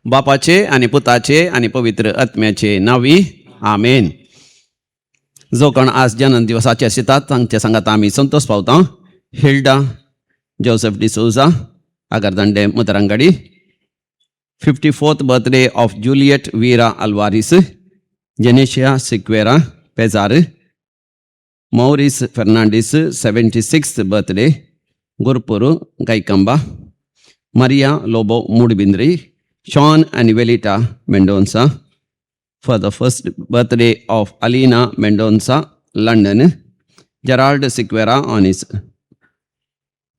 बापाचे आनी पुताचे आनी पवित्र आत्म्याचे नावी, आमेन. जो कोण आज जन्म दिवसाचे आशितात तांचे सांगात आमी संतोष पावता. Hilda Joseph D'Souza, Agardande, Mudarangadi. 54th birthday of Juliet Vera Alvares, Genesia Siqueira, Pezar, Maurice Fernandes, 76th birthday, Gurpuru, Kaikamba, Maria Lobo, Moodbidri, Sean and Velita Mendonça, for the first birthday of Alina Mendonça, London, Gerald Siqueira on his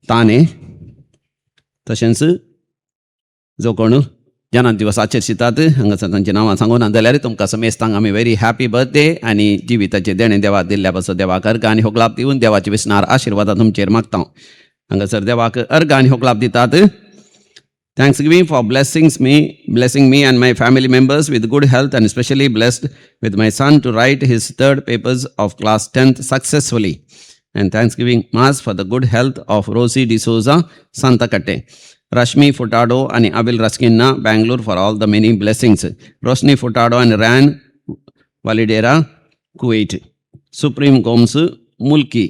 Thane. तशेंच जो कोण जन्म दिवस आचरितात हांगासर तांची नांवां सांगूना जाल्यार तुमकां समेस्तांक आमी व्हेरी हॅपी बर्थडे आनी जिविताचे देणें देवाक दिल्ल्या पासत देवाक अर्घ आनी होगळाप दिवन देवाचे विसनार आशिर्वादां तुमचेर मागता. हांगासर देवाक अर्घ आनी होगळाप दितात. Thanksgiving for blessing me and my family members with good health and especially blessed with my son to write his third papers of class 10th successfully. And Thanksgiving Mass for the good health of Rosie D'Souza, Santakatte. Rashmi Futado and Avil Raskinna, Bangalore, for all the many blessings. Roshni Futado and Ran Validera, Kuwait. Supreme Gomes, Mulki.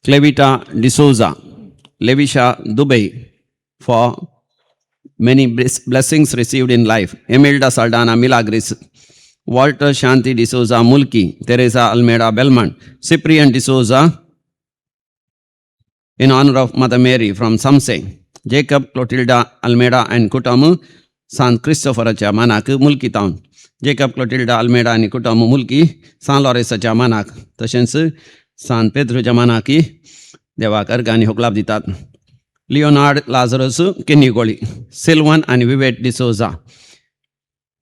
Clevita D'Souza, Levisha, Dubai, for many blessings received in life. Emilda Saldana, Milagris, Walter Shanti D'Souza, Mulki, Teresa Almeida, Belmont, Cyprian D'Souza, in honor of Mother Mary from Samse, Jacob Clotilda Almeida and Kutamu, Sant Christopherच्या मानाक, Mulki town. Jacob Clotilda Almeida आनी कुटुंब, मुलकी, सान लॉरेसाच्या मानाक, तशेंच सान पेद्रोच्या मानाकी देवाक अर्घ आनी होगळाप दितात. Leonard Lazarus, किन्नीगोळी. सिल्वन आनी विवेट डिसोजा,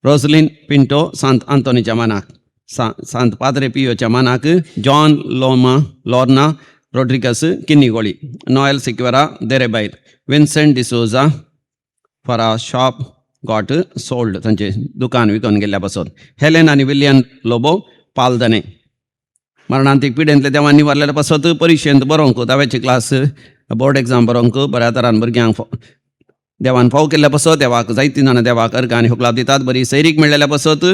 रोजलिन पिंटो, सांत आंतोनीच्या मानाक, सांत पाद्रे पियोच्या मानाक. John Loma Lorna Rodrigues, Kinnigoli. Noel Sequeira, Derebail. Vincent D'Souza, for a shop got sold, तांचे दुकान विकून गेल्ल्या पासून. हेलेन आनी विलियन लोबो, पालदने. मरणांतीक पिडेंतले देवान निवारलेल्या पासत परिक्षेंत बरोवंक, धाव्याची क्लास बोर्ड एग्जाम बरोवंक बऱ्या तरान भुरग्यांक देवान फाव केल्ल्या पासत देवाक जायतीं जाणां देवाक अर्घ आनी होगळाप दितात. बरी सैरीक मेळ्ळेल्या पासत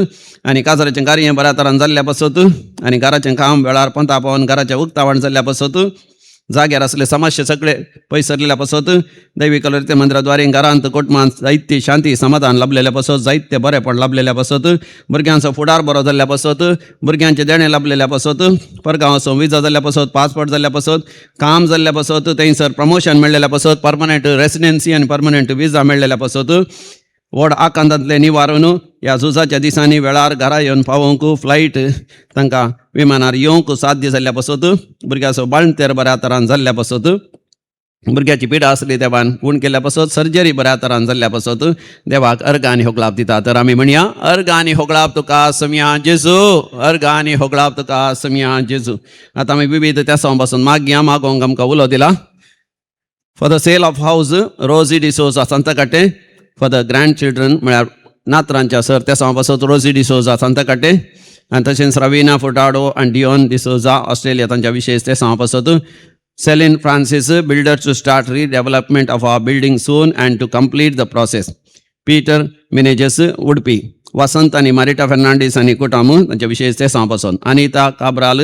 आनी काजाराचें कार्य बऱ्या तरान जाल्ल्या पासत आनी घराचें काम वेळार पंता पावोन घराचें उक्तावण जाल्ल्या पासत, जाग्यार आसले समस्या सगळे पयस सरलेल्या पासत, दैवी कलरिते मंदिराद्वारे घरांत कुटुंबांत जायती शांती समाधान लाभलेल्या पासत, जायते बरेपण लाभलेल्या पासत, भुरग्यांचो फुडार बरो जाल्ल्या पासत, भुरग्यांचें देणें लाभलेल्या पासत, परगांवाचो विजा जाल्ल्या पासत, पासपोर्ट जाल्ल्या पासत, काम जाल्ल्या पासत, थंयसर प्रमोशन मेळ्ळेल्या पासत, परमनंट रेसिडेन्सी आनी परमनंट विजा मेळ्ळेल्या पासत, व्हड आकांतांतले निवारून ह्या झुजाच्या दिसांनी वेळार घरा येवन पावोवंक फ्लायट तांकां विमानार येवंक साध्य जाल्ल्या पासत, भुरग्याचो बाळंतेर बऱ्या तरान जाल्ल्या पासत, भुरग्याची पिडा आसली देवान गूण केल्ल्या पासत, सर्जरी बऱ्या तरान जाल्ल्या पासत देवाक अर्घ आनी होगळाप दिता. तर आमी म्हणया, अर्घ आनी होगळाप तुका समिया जेजू, अर्घ आनी होगळाप तुका समिया जेजू. आतां आमी विविध त्या पासून मागया. मागोंक आमकां उलो दिला. For the sale of house, Rosie D'Souza, Santhakatte. For the grand children, म्हळ्यार नातरांच्या सर त्या पासत रोजी डिसोजा, सांताकाटे. आनी तशेंच रवीना फुटाडो आनी डिओन डिसोजा, ऑस्ट्रेलिया, तांच्या विशेष ते पासत. Celine Francis, builder to start redevelopment of our building soon and to complete the process. Peter Menezes, Udupi. Vasant आनी मारिटा फेर्नांडीस आनी कुटामू, तांच्या विशेष ते पासून. Anita Cabral,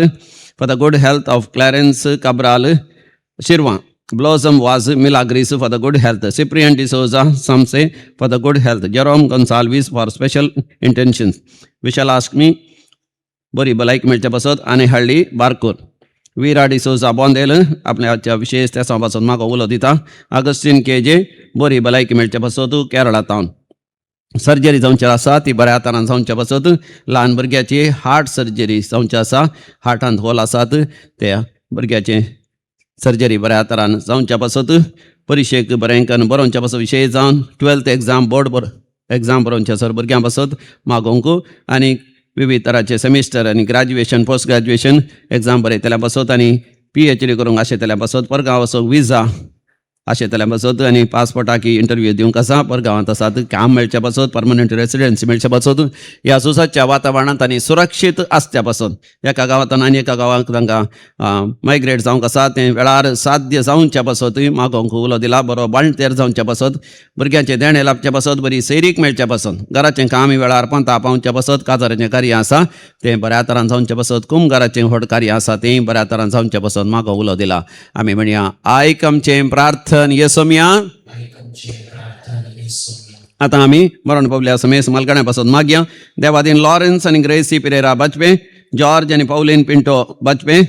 for the good health of Clarence Cabral, Shirva. Blossom Vaz, Milagres, for the good health. Cyprian D'Souza, Samse, for the good health. Jerome Gonsalves, for special intentions. Vishalashmi, बरी भलायकी मेळचे पासत. आनी हळ्ळी बारकूर. वीरा डिसोजा, बोंदेल, आपल्या विशेष त्या पासून म्हाका उलो दिता. आगस्टीन के जे, बरी भलायकी मेळचे पासत. केरळा तावन सर्जरी जावची आसा, ती बऱ्या तरान जावचे पासत. ल्हान भुरग्याची हार्ट सर्जरी जावची आसा, हार्टांत होल आसात, त्या भुरग्याचे सर्जरी बऱ्या तरान जावच्या पासत. परिक्षेक बरें करून बरोवच्या पासत, विशय जावन 12th exam board exam बरोवचे sir भुरग्यां पासत मागोवंक आनी विविध तरांचे सेमिस्टर आनी ग्रॅज्युएशन, पोस्ट ग्रॅज्युएशन एग्जाम बरयतल्या पासत आनी पीएचडी करूंक आशेतल्या पासत, परगांव वचूंक विजा आशेतल्या पासत आनी पासपोर्टाक इंटरव्यू दिवंक आसा, परगांवांत आसात, काम मेळचे पासत, परमनंट रेसिडेन्सी मेळचे पासत, ह्या झुजाच्या वातावरणांत आनी सुरक्षीत आसच्या पासत एका गांवांत आनी एका गांवांत तांकां मायग्रेट जावंक आसा तें वेळार साध्य जावच्या पासत मागोवंक उलो दिला. बरो बाळंतेर जावच्या पासत, भुरग्यांचें देणें लाबच्या पासत, बरी सैरीक मेळच्या पासत, घराचें काम वेळार पंता पावच्या पासत, काजाराचें कार्य आसा तें बऱ्या तरान जावचे पासत, कुमगाराचें व्हड कार्य आसा तें बऱ्या तरान जावचे पासत मागो उलो दिला. आमी म्हणया, आयक आमचें प्रार्थन येसोमया. आतां आमी मरण पावल्या समेस मलकाण्या पासत मागया. देवादीन लॉरेन्स आनी ग्रेसी पिरेरा बाजपे, जॉर्ज आनी पावलीन पिंटो बाजपे,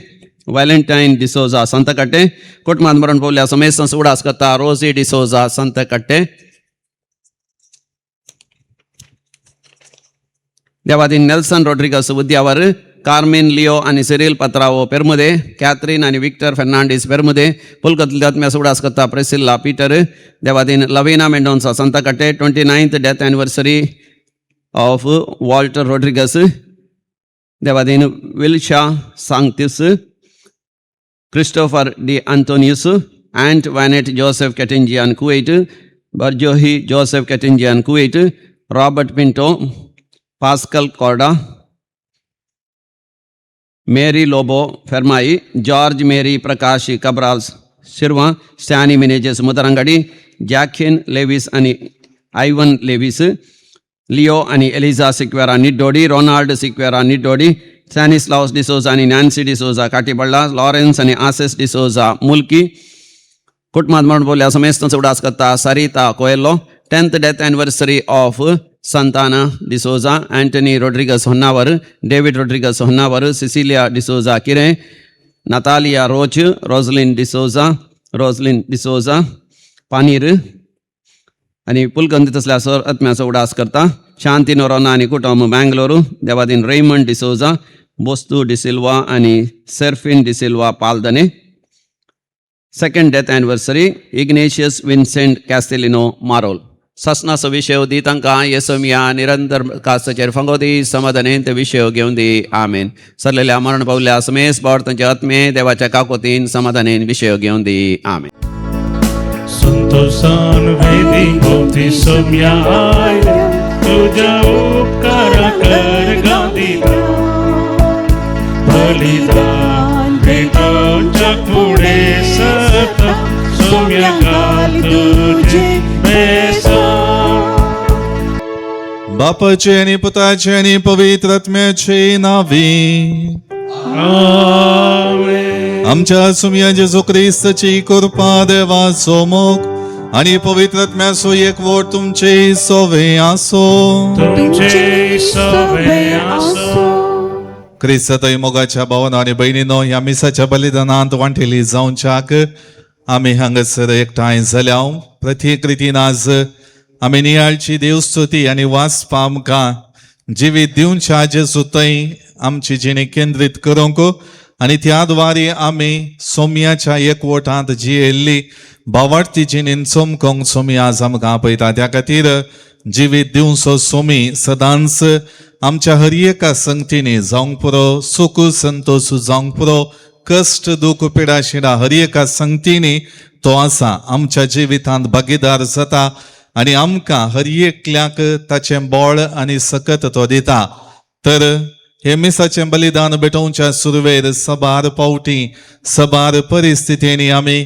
वॅलेंटायन डिसोजा संतकट्टे, कुटुंबात मरण पावल्या समेस उडास करता रोजी डिसोजा संतकट्टे. देवादीन Nelson Rodrigues Udyavar, Carmen Leo आनी सिरील पत्रावो पेरमुदे, कॅथरीन आनी विक्टर फेर्नांडीस पेरमुदे, पुलकतल्या आत्म्या उडास करता प्रेसिल्ला पीटर. देवादीन Lavina Mendonca Santakatte, 29th death anniversary of Walter Rodrigues. देवादीन Wilsha Sanctis, Christopher D Antonius, Aunt Vanet Joseph Ketinjian Kuwait, Barjohi Joseph Ketinjian Kuwait, Robert Pinto, Pascal Korda, Mary Lobo Fermai, George Mary Prakash Cabral Shirva, Stany Menezes Mudarangadi, Jackin Lewis आनी Ivan Lewis, Leo आनी Elijah Sequeira निड्डोडी, Ronald Sequeira निड्डोडी, स्टॅनिस्लावस D'Souza आनी Nancy D'Souza काटीबळ्ळा, Lawrence आनी access D'Souza मुल्की. कुटुंबात मरण बोलल्या समेस्त उडास करता Sarita Coelho, 10th death anniversary of Santana D'Souza, Antony Rodrigues Honnavar, David Rodrigues Honnavar, Cecilia D'Souza Kire, Natalia Roach, Roslin D'Souza, Roslin D'Souza Panir आनी पुलकंद तसल्या सर आत्म्याचो उडास करता शांती नोरोना आनी कुटुंब बँगलोरू. देवादीन रेमंड डिसोजा, बोस्तू डिसिल्वा आनी सेर्फिन D'Silva पालदने. Second death anniversary Ignatius Vincent Castelino Marol. ससनाचो विशय दी तांकां येसोमिया निरंतर कासाचेर फांगो दी, समाधानेन ते विशय घेवन दी. आमेन. सरलेल्या मरण पावल्या समेस बावर तांच्या आत्मे देवाच्या काकोतीन समाधानेन विशय घेवन दी. आमेन. संतोषान वेदी भोवती सोम्या आयले, तुज्या उपकारा कर गांधी बलिदान भेटोवच्या फुडें सरता, सोम्या घाल तुजें बेसांव. बापाचे आणि पुताचे आणि पवित्र आत्म्याचे नावे. आमेन. आमच्या सुमया जेजू क्रिस्ताची कृपा, देवाचो मोग आणि पवित्र आत्म्याचो एकवट तुमचे सोवे आसो. तुमचे सवे आसो. क्रिस्तातय मोगाच्या भावना आणि बहिणीनो, ह्या मिसाच्या बलिदानांत वांटेली जावच्याक आमी हांगासर एकठांय जाल्या. प्रत्येक रितीन आज आमी नियाळची देवस्तुती आनी वाचपा आमकां जिवीत दिवच्या जेजू थंय आमची जिणी केंद्रीत करूंक आनी त्या द्वारे आमी सोम्याच्या एकवटांत जियेल्ली भावार्थी जिणेन चमकोंक सोमी आज आमकां आपयता. त्या खातीर जिवीत दिवचो सोमी सदांच आमच्या हर एका संगतीनी जावंक पुरो, सुख संतोष जावंक पुरो, कश्ट दुख पिडा शिडा हर एका संगतीनी तो आसा आमच्या जिवितांत भागीदार जाता आनी आमकां हर एकल्याक ताचें बळ आनी सकत तो दिता. तर हे मिसाचें बलिदान भेटोवच्या सुरवेर सबार पावटी सबार परिस्थितींनी आमी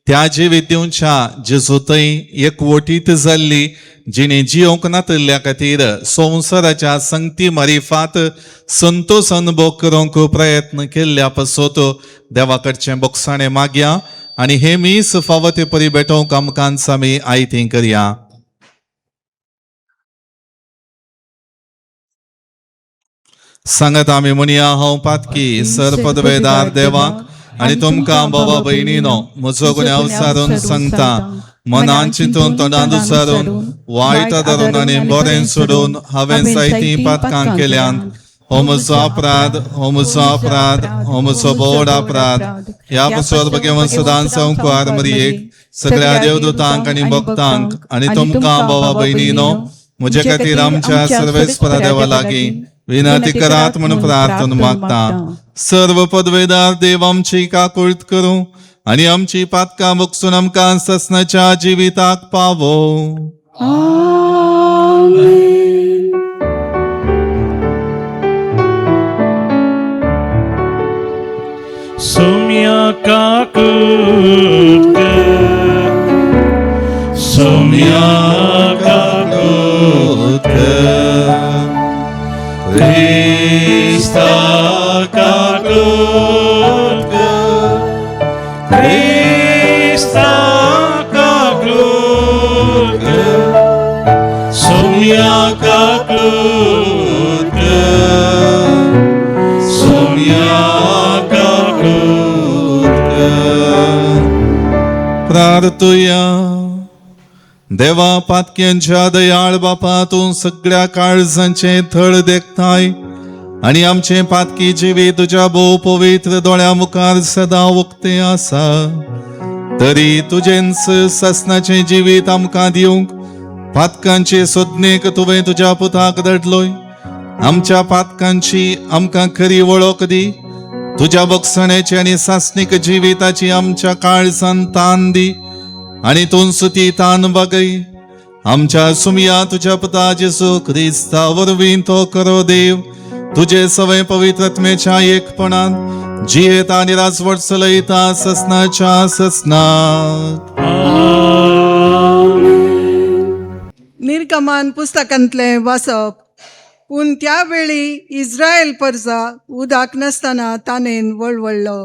त्या जिवीत दिवच्या जेजू थंय एकवटीत जाल्ली जिणे जियोंक नातिल्ल्या खातीर संवसाराच्या संगती मारिफात संतोष अनुभव करूंक प्रयत्न केल्ल्या पासत देवा कडचें बोगसाणें मागया आनी हे मीस फावो ते परी भेटोवंक आमकां आमी आयती करया. सांगत आमी म्हणया, हांव पातकी सर पदवेदार देवाक आनी तुमकां बाबा भयणीनो म्हजो गुन्यांव सारून सांगता. मनान चिंतून, तोंडान उचारून, वायट धरून आनी बरें सोडून हांवें जायतीं पातकां केल्यात. हो म्हजो अपराध, हो म्हजो अपराध, हो म्हजो बोड अपराध. ह्या पासत भगवान सदांच संवकार मरियेक, सगळ्या देवदूतांक आनी भक्तांक आनी तुमकां बाबा भयणीनो म्हजे खातीर आमच्या सर्वेस्परा देवा लागीं विनंती करात म्हणून प्रार्थना मागता. सर्व पदवेदार देव आमची काकुळत करूं. आनी आमची पातकां मुकसून आमकां ससनाच्या जिविताक पावो. आमेन. सोम्या काकूत कर, सोम्या काकूत कर, क्रिस्ता काकूत कर, क्रिस्ता काकूत कर, सोम्या काकूत कर, सोम्या काकूत कर. प्रार्थुया. देवा पातक्यांच्या दयाळ बापा, तूं सगळ्या काळजांचें थळ देखताय आनी आमचें पातकी जिवीत तुज्या भोव पवित्र दोळ्या मुखार सदां उक्तें आसा. तरी तुजेंच ससनाचें जिवीत आमकां दिवंक पातकांचे सोदनेक तुवें तुज्या पुताक धाडलोय. आमच्या पातकांची आमकां खरी वळख दी. तुज्या बक्षण्याची आनी सासणीक जिविताची आमच्या काळजान तान दी आनी तूंच ती तान बागय. आमच्या सुमया तुज्या पुता जेजू क्रिस्ता वरवीं तो खरो देव तुजे सवय पवित्र आत्म्याच्या एकपणान जियेता आनी राजवट चलयता ससनाच्या ससनात. निर्गमान पुस्तकांतलें वाचप. पूण त्या वेळी इस्रायल परजा उदक नासतना ताणेन वळवळ्ळो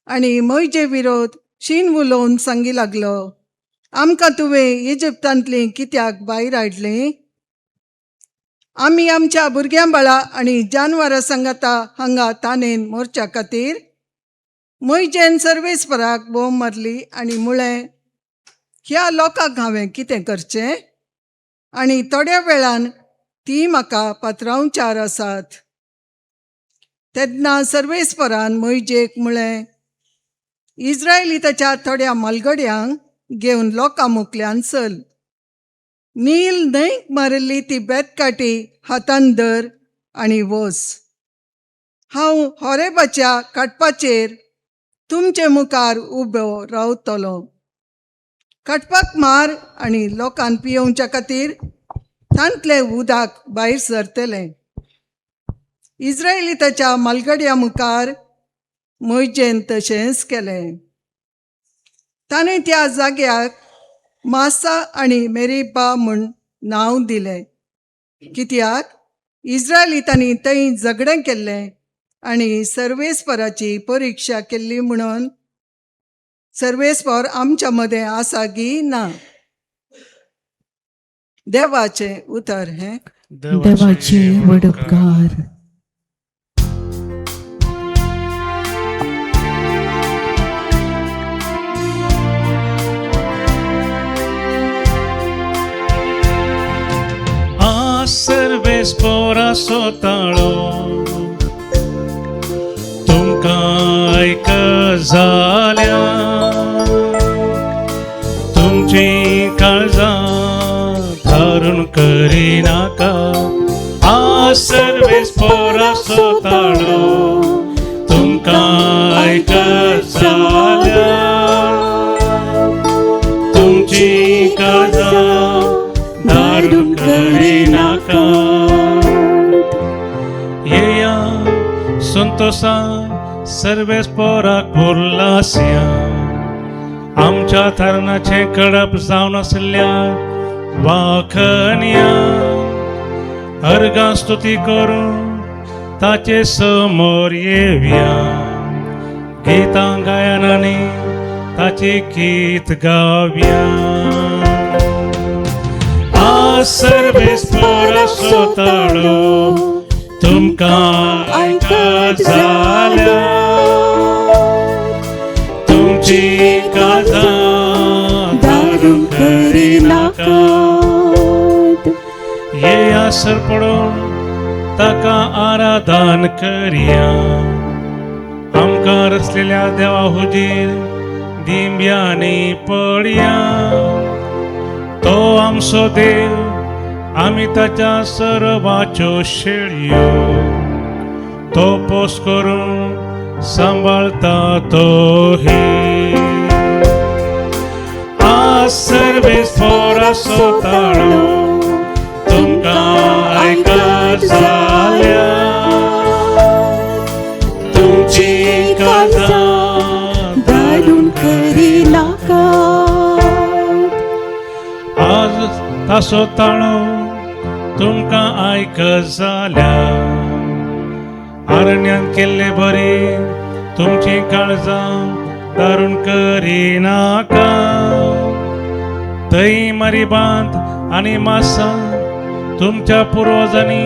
आनी म्हजे विरोध शीन उलोवन सांगी लागलो, आमकां तुवें इजिप्तांतलीं कित्याक भायर हाडलीं? आमी आमच्या भुरग्यां बाळा आनी जानवरां सांगाता हांगा ताणेन मोरच्या खातीर. म्हजेन सर्वेस्पराक बोम मारली आनी मुळें, ह्या लोकांक हांवें कितें करचें? आनी थोड्या वेळान ती म्हाका पात्रांवचार आसात. तेन्ना सर्वेस्परान म्हजेक म्हळें, इस्रायलिताच्या थोड्या मालगड्यांक घेवन लोकां मुखल्यान चल, नील न्हंयक मारिल्ली ती बेतकाठी हातान धर आनी वस. हांव होरेबाच्या काटपाचेर तुमचे मुखार उबो रावतलो. काटपाक मार आनी लोकांक पियोवच्या खातीर तांतलें उदक भायर सरतलें. इस्रायलिताच्या मालगड्या मुखार म्हजेन तशेंच केलें. ताणें त्या जाग्याक मासा आनी मेरिबा म्हूण नांव दिलें, कित्याक इस्रायलितांनी थंय झगडें केल्लें आनी सर्वेस्पराची परिक्षा केल्ली म्हणून सर्वेस्पर आमच्या मदें आसा गी ना. देवाचें उतर हें. देवाचे व्हड उपकार. सर्वेस्पोरा सोताळो तुमकां आयक जाल्या, तुमची काळजां धारून करिनाका. आ सर्वेस्पोरा सोताळो तुमकां आयक जाल्या, तुमची काळजां धारून करिनाका. येया संतोषा सर्वेस्पोराक बोल्लासया, आमच्या थारणाचें कडप जावन आसल्या वाखनया. अर्गां स्तुती करून ताचे समोर येवया, गितां गायनांनी ताची गीत गावया. आ सर्वेस्पोरा सोताळो तुमकां आयकत जाल्या, तुमची काळजां धारून करिनाकात. येया सर पडोवन ताका आराधन करया, आमकां रचलेल्या देवा हुजीर दिंब्यांनी पडया. तो आमचो देव, आमी ताच्या सर्वाच्यो शेळयो, तो पोस करून सांबाळता तो ही. आज सर्वेस्पोराचो ताळो तुमकां आयकत जाल्यार तुमची काळजां दारून करिनाका. आज तासो ताळो तुमकां आयकत जाल्यार आरण्यान केल्ले बरी तुमची काळजां दारून करिनाका. थंय मरिबांत आनी मासा तुमच्या पुर्वजांनी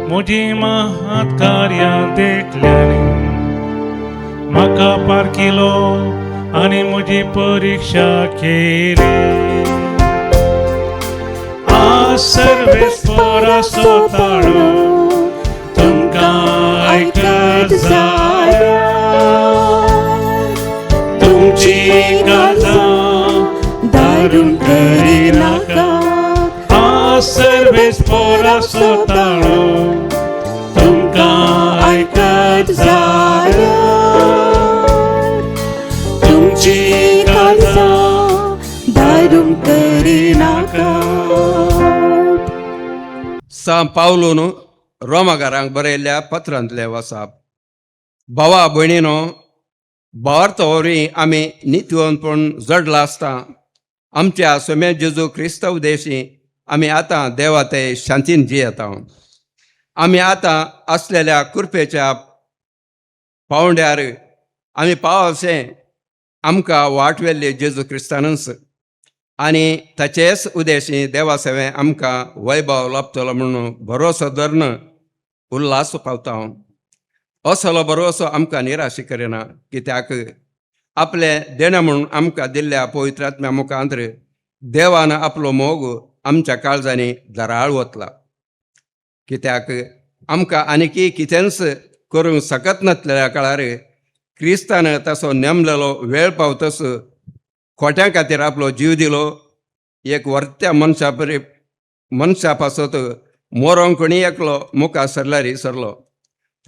म्हजी महात कार्यां देखल्यानी म्हाका पारखिलो आनी म्हजी परिक्षा केली. आज सर्वेस्पोराचो ताळो तुमकां आयकत जाल्यार तुमची काळजां दारून करिनाका. आज सर्वेस्पोराचो ताळो तुमकां आयकत जाल्यार तुमची काळजां दारून करिनाका. सां पावलून रोमागारांक बरयल्ल्या पत्रांतले वसाप. भावा भयणीनो, भावार्थ वरवीं आमी नितीवंतपण जडला आसता आमच्या सोम्या जेजू क्रिस्तांव देशी आमी आतां देवा ते शांतीन जियेता. आमी आतां आसलेल्या कृपेच्या पावंड्यार आमी पावशें आमकां वाट व्हेल्ली जेजू क्रिस्तानूच आनी ताचेच उदेशी देवा सेवे आमकां वैभव लाबतलो म्हणून भरोसो धरून उल्हास पावता. असलो भरोसो आमकां निराश करिना, कित्याक आपलें देणें म्हणून आमकां दिल्ल्या पवित्र आत्म्या मुखांतर देवान आपलो मोग आमच्या काळजांनी दराळ वतला. कित्याक आमकां आनीकी कितेंच करूंक शकत नासलेल्या काळार क्रिस्तान ताचो नेमलेलो वेळ पावतस खोट्यां खातीर आपलो जीव दिलो. एक वर्त्या मनशा परी मनशा पासत मोरोंक कोणी एकलो मुखार सरल्यार सरलो,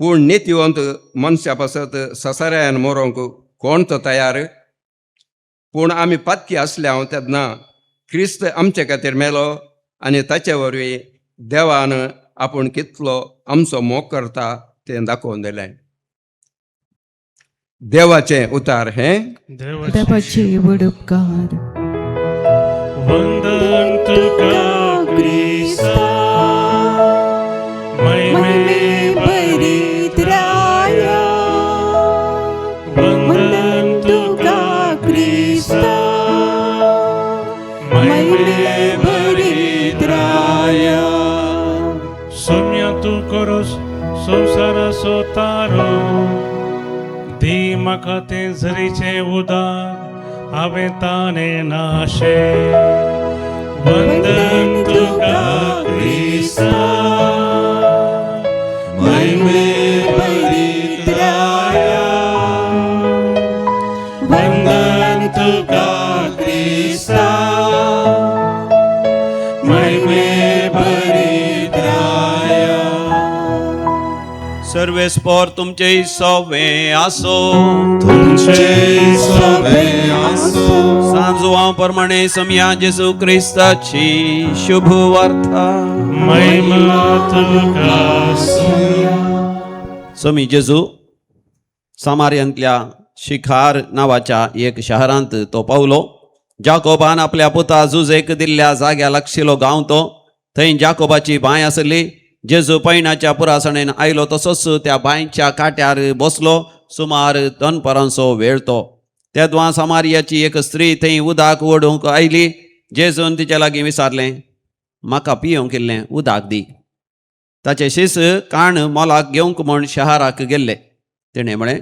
पूण नितीवंत मनशा पासत ससाऱ्यान मोरोंक कोण तो तयार. पूण आमी पातकी आसले हांव तेन्ना क्रिस्त आमचे खातीर मेलो आनी ताचे वरवीं देवान आपूण कितलो आमचो मोग करता तें दाखोवन दिलें. देवाचें उतार हें. देवाचे व्हड उपकार. वंदन तुका क्रिस्ता महिमे महिमे भरीत राया. वंदन तुका क्रिस्ता महिमे भरीत राया. सोम्या तूं करोस संवसाराचो तारो दी म्हाका तें झरीचें उदक हांवें ताणें नाशें. वंदन तुका क्रिस्ता महिमे भरीत राया. वंदन तुका क्रिस्ता महिमे भरीत राया. सर्वेस्पोर तुमचे सवे आसो. तुमचे सवे आसो. सांजुआ प्रमाणे समया जेसू क्रिस्ताची शुभ वार्ता. महिमा तुका समी जेजू सामार्यांतल्या शिखार नांवाच्या एक शहरांत तो पावलो. जाकोबान आपल्या पुता जुजेक दिल्ल्या जाग्या लागशिलो गांव तो. थंय जाकोबाची बांय आसली. जेजू पैणाच्या पुरासणेन आयलो तसोच त्या बांयच्या काट्यार बसलो. सुमार दनपरांचो वेळ तो. तेदवां सामारियाची एक स्त्री थंय उदक ओडूंक आयली. जेजून तिच्या लागीं विचारलें, म्हाका पियोंक इल्लें उदक दी. ताचे शीस काण मोलाक घेवंक म्हूण शहराक गेल्ले. तेणें म्हळें,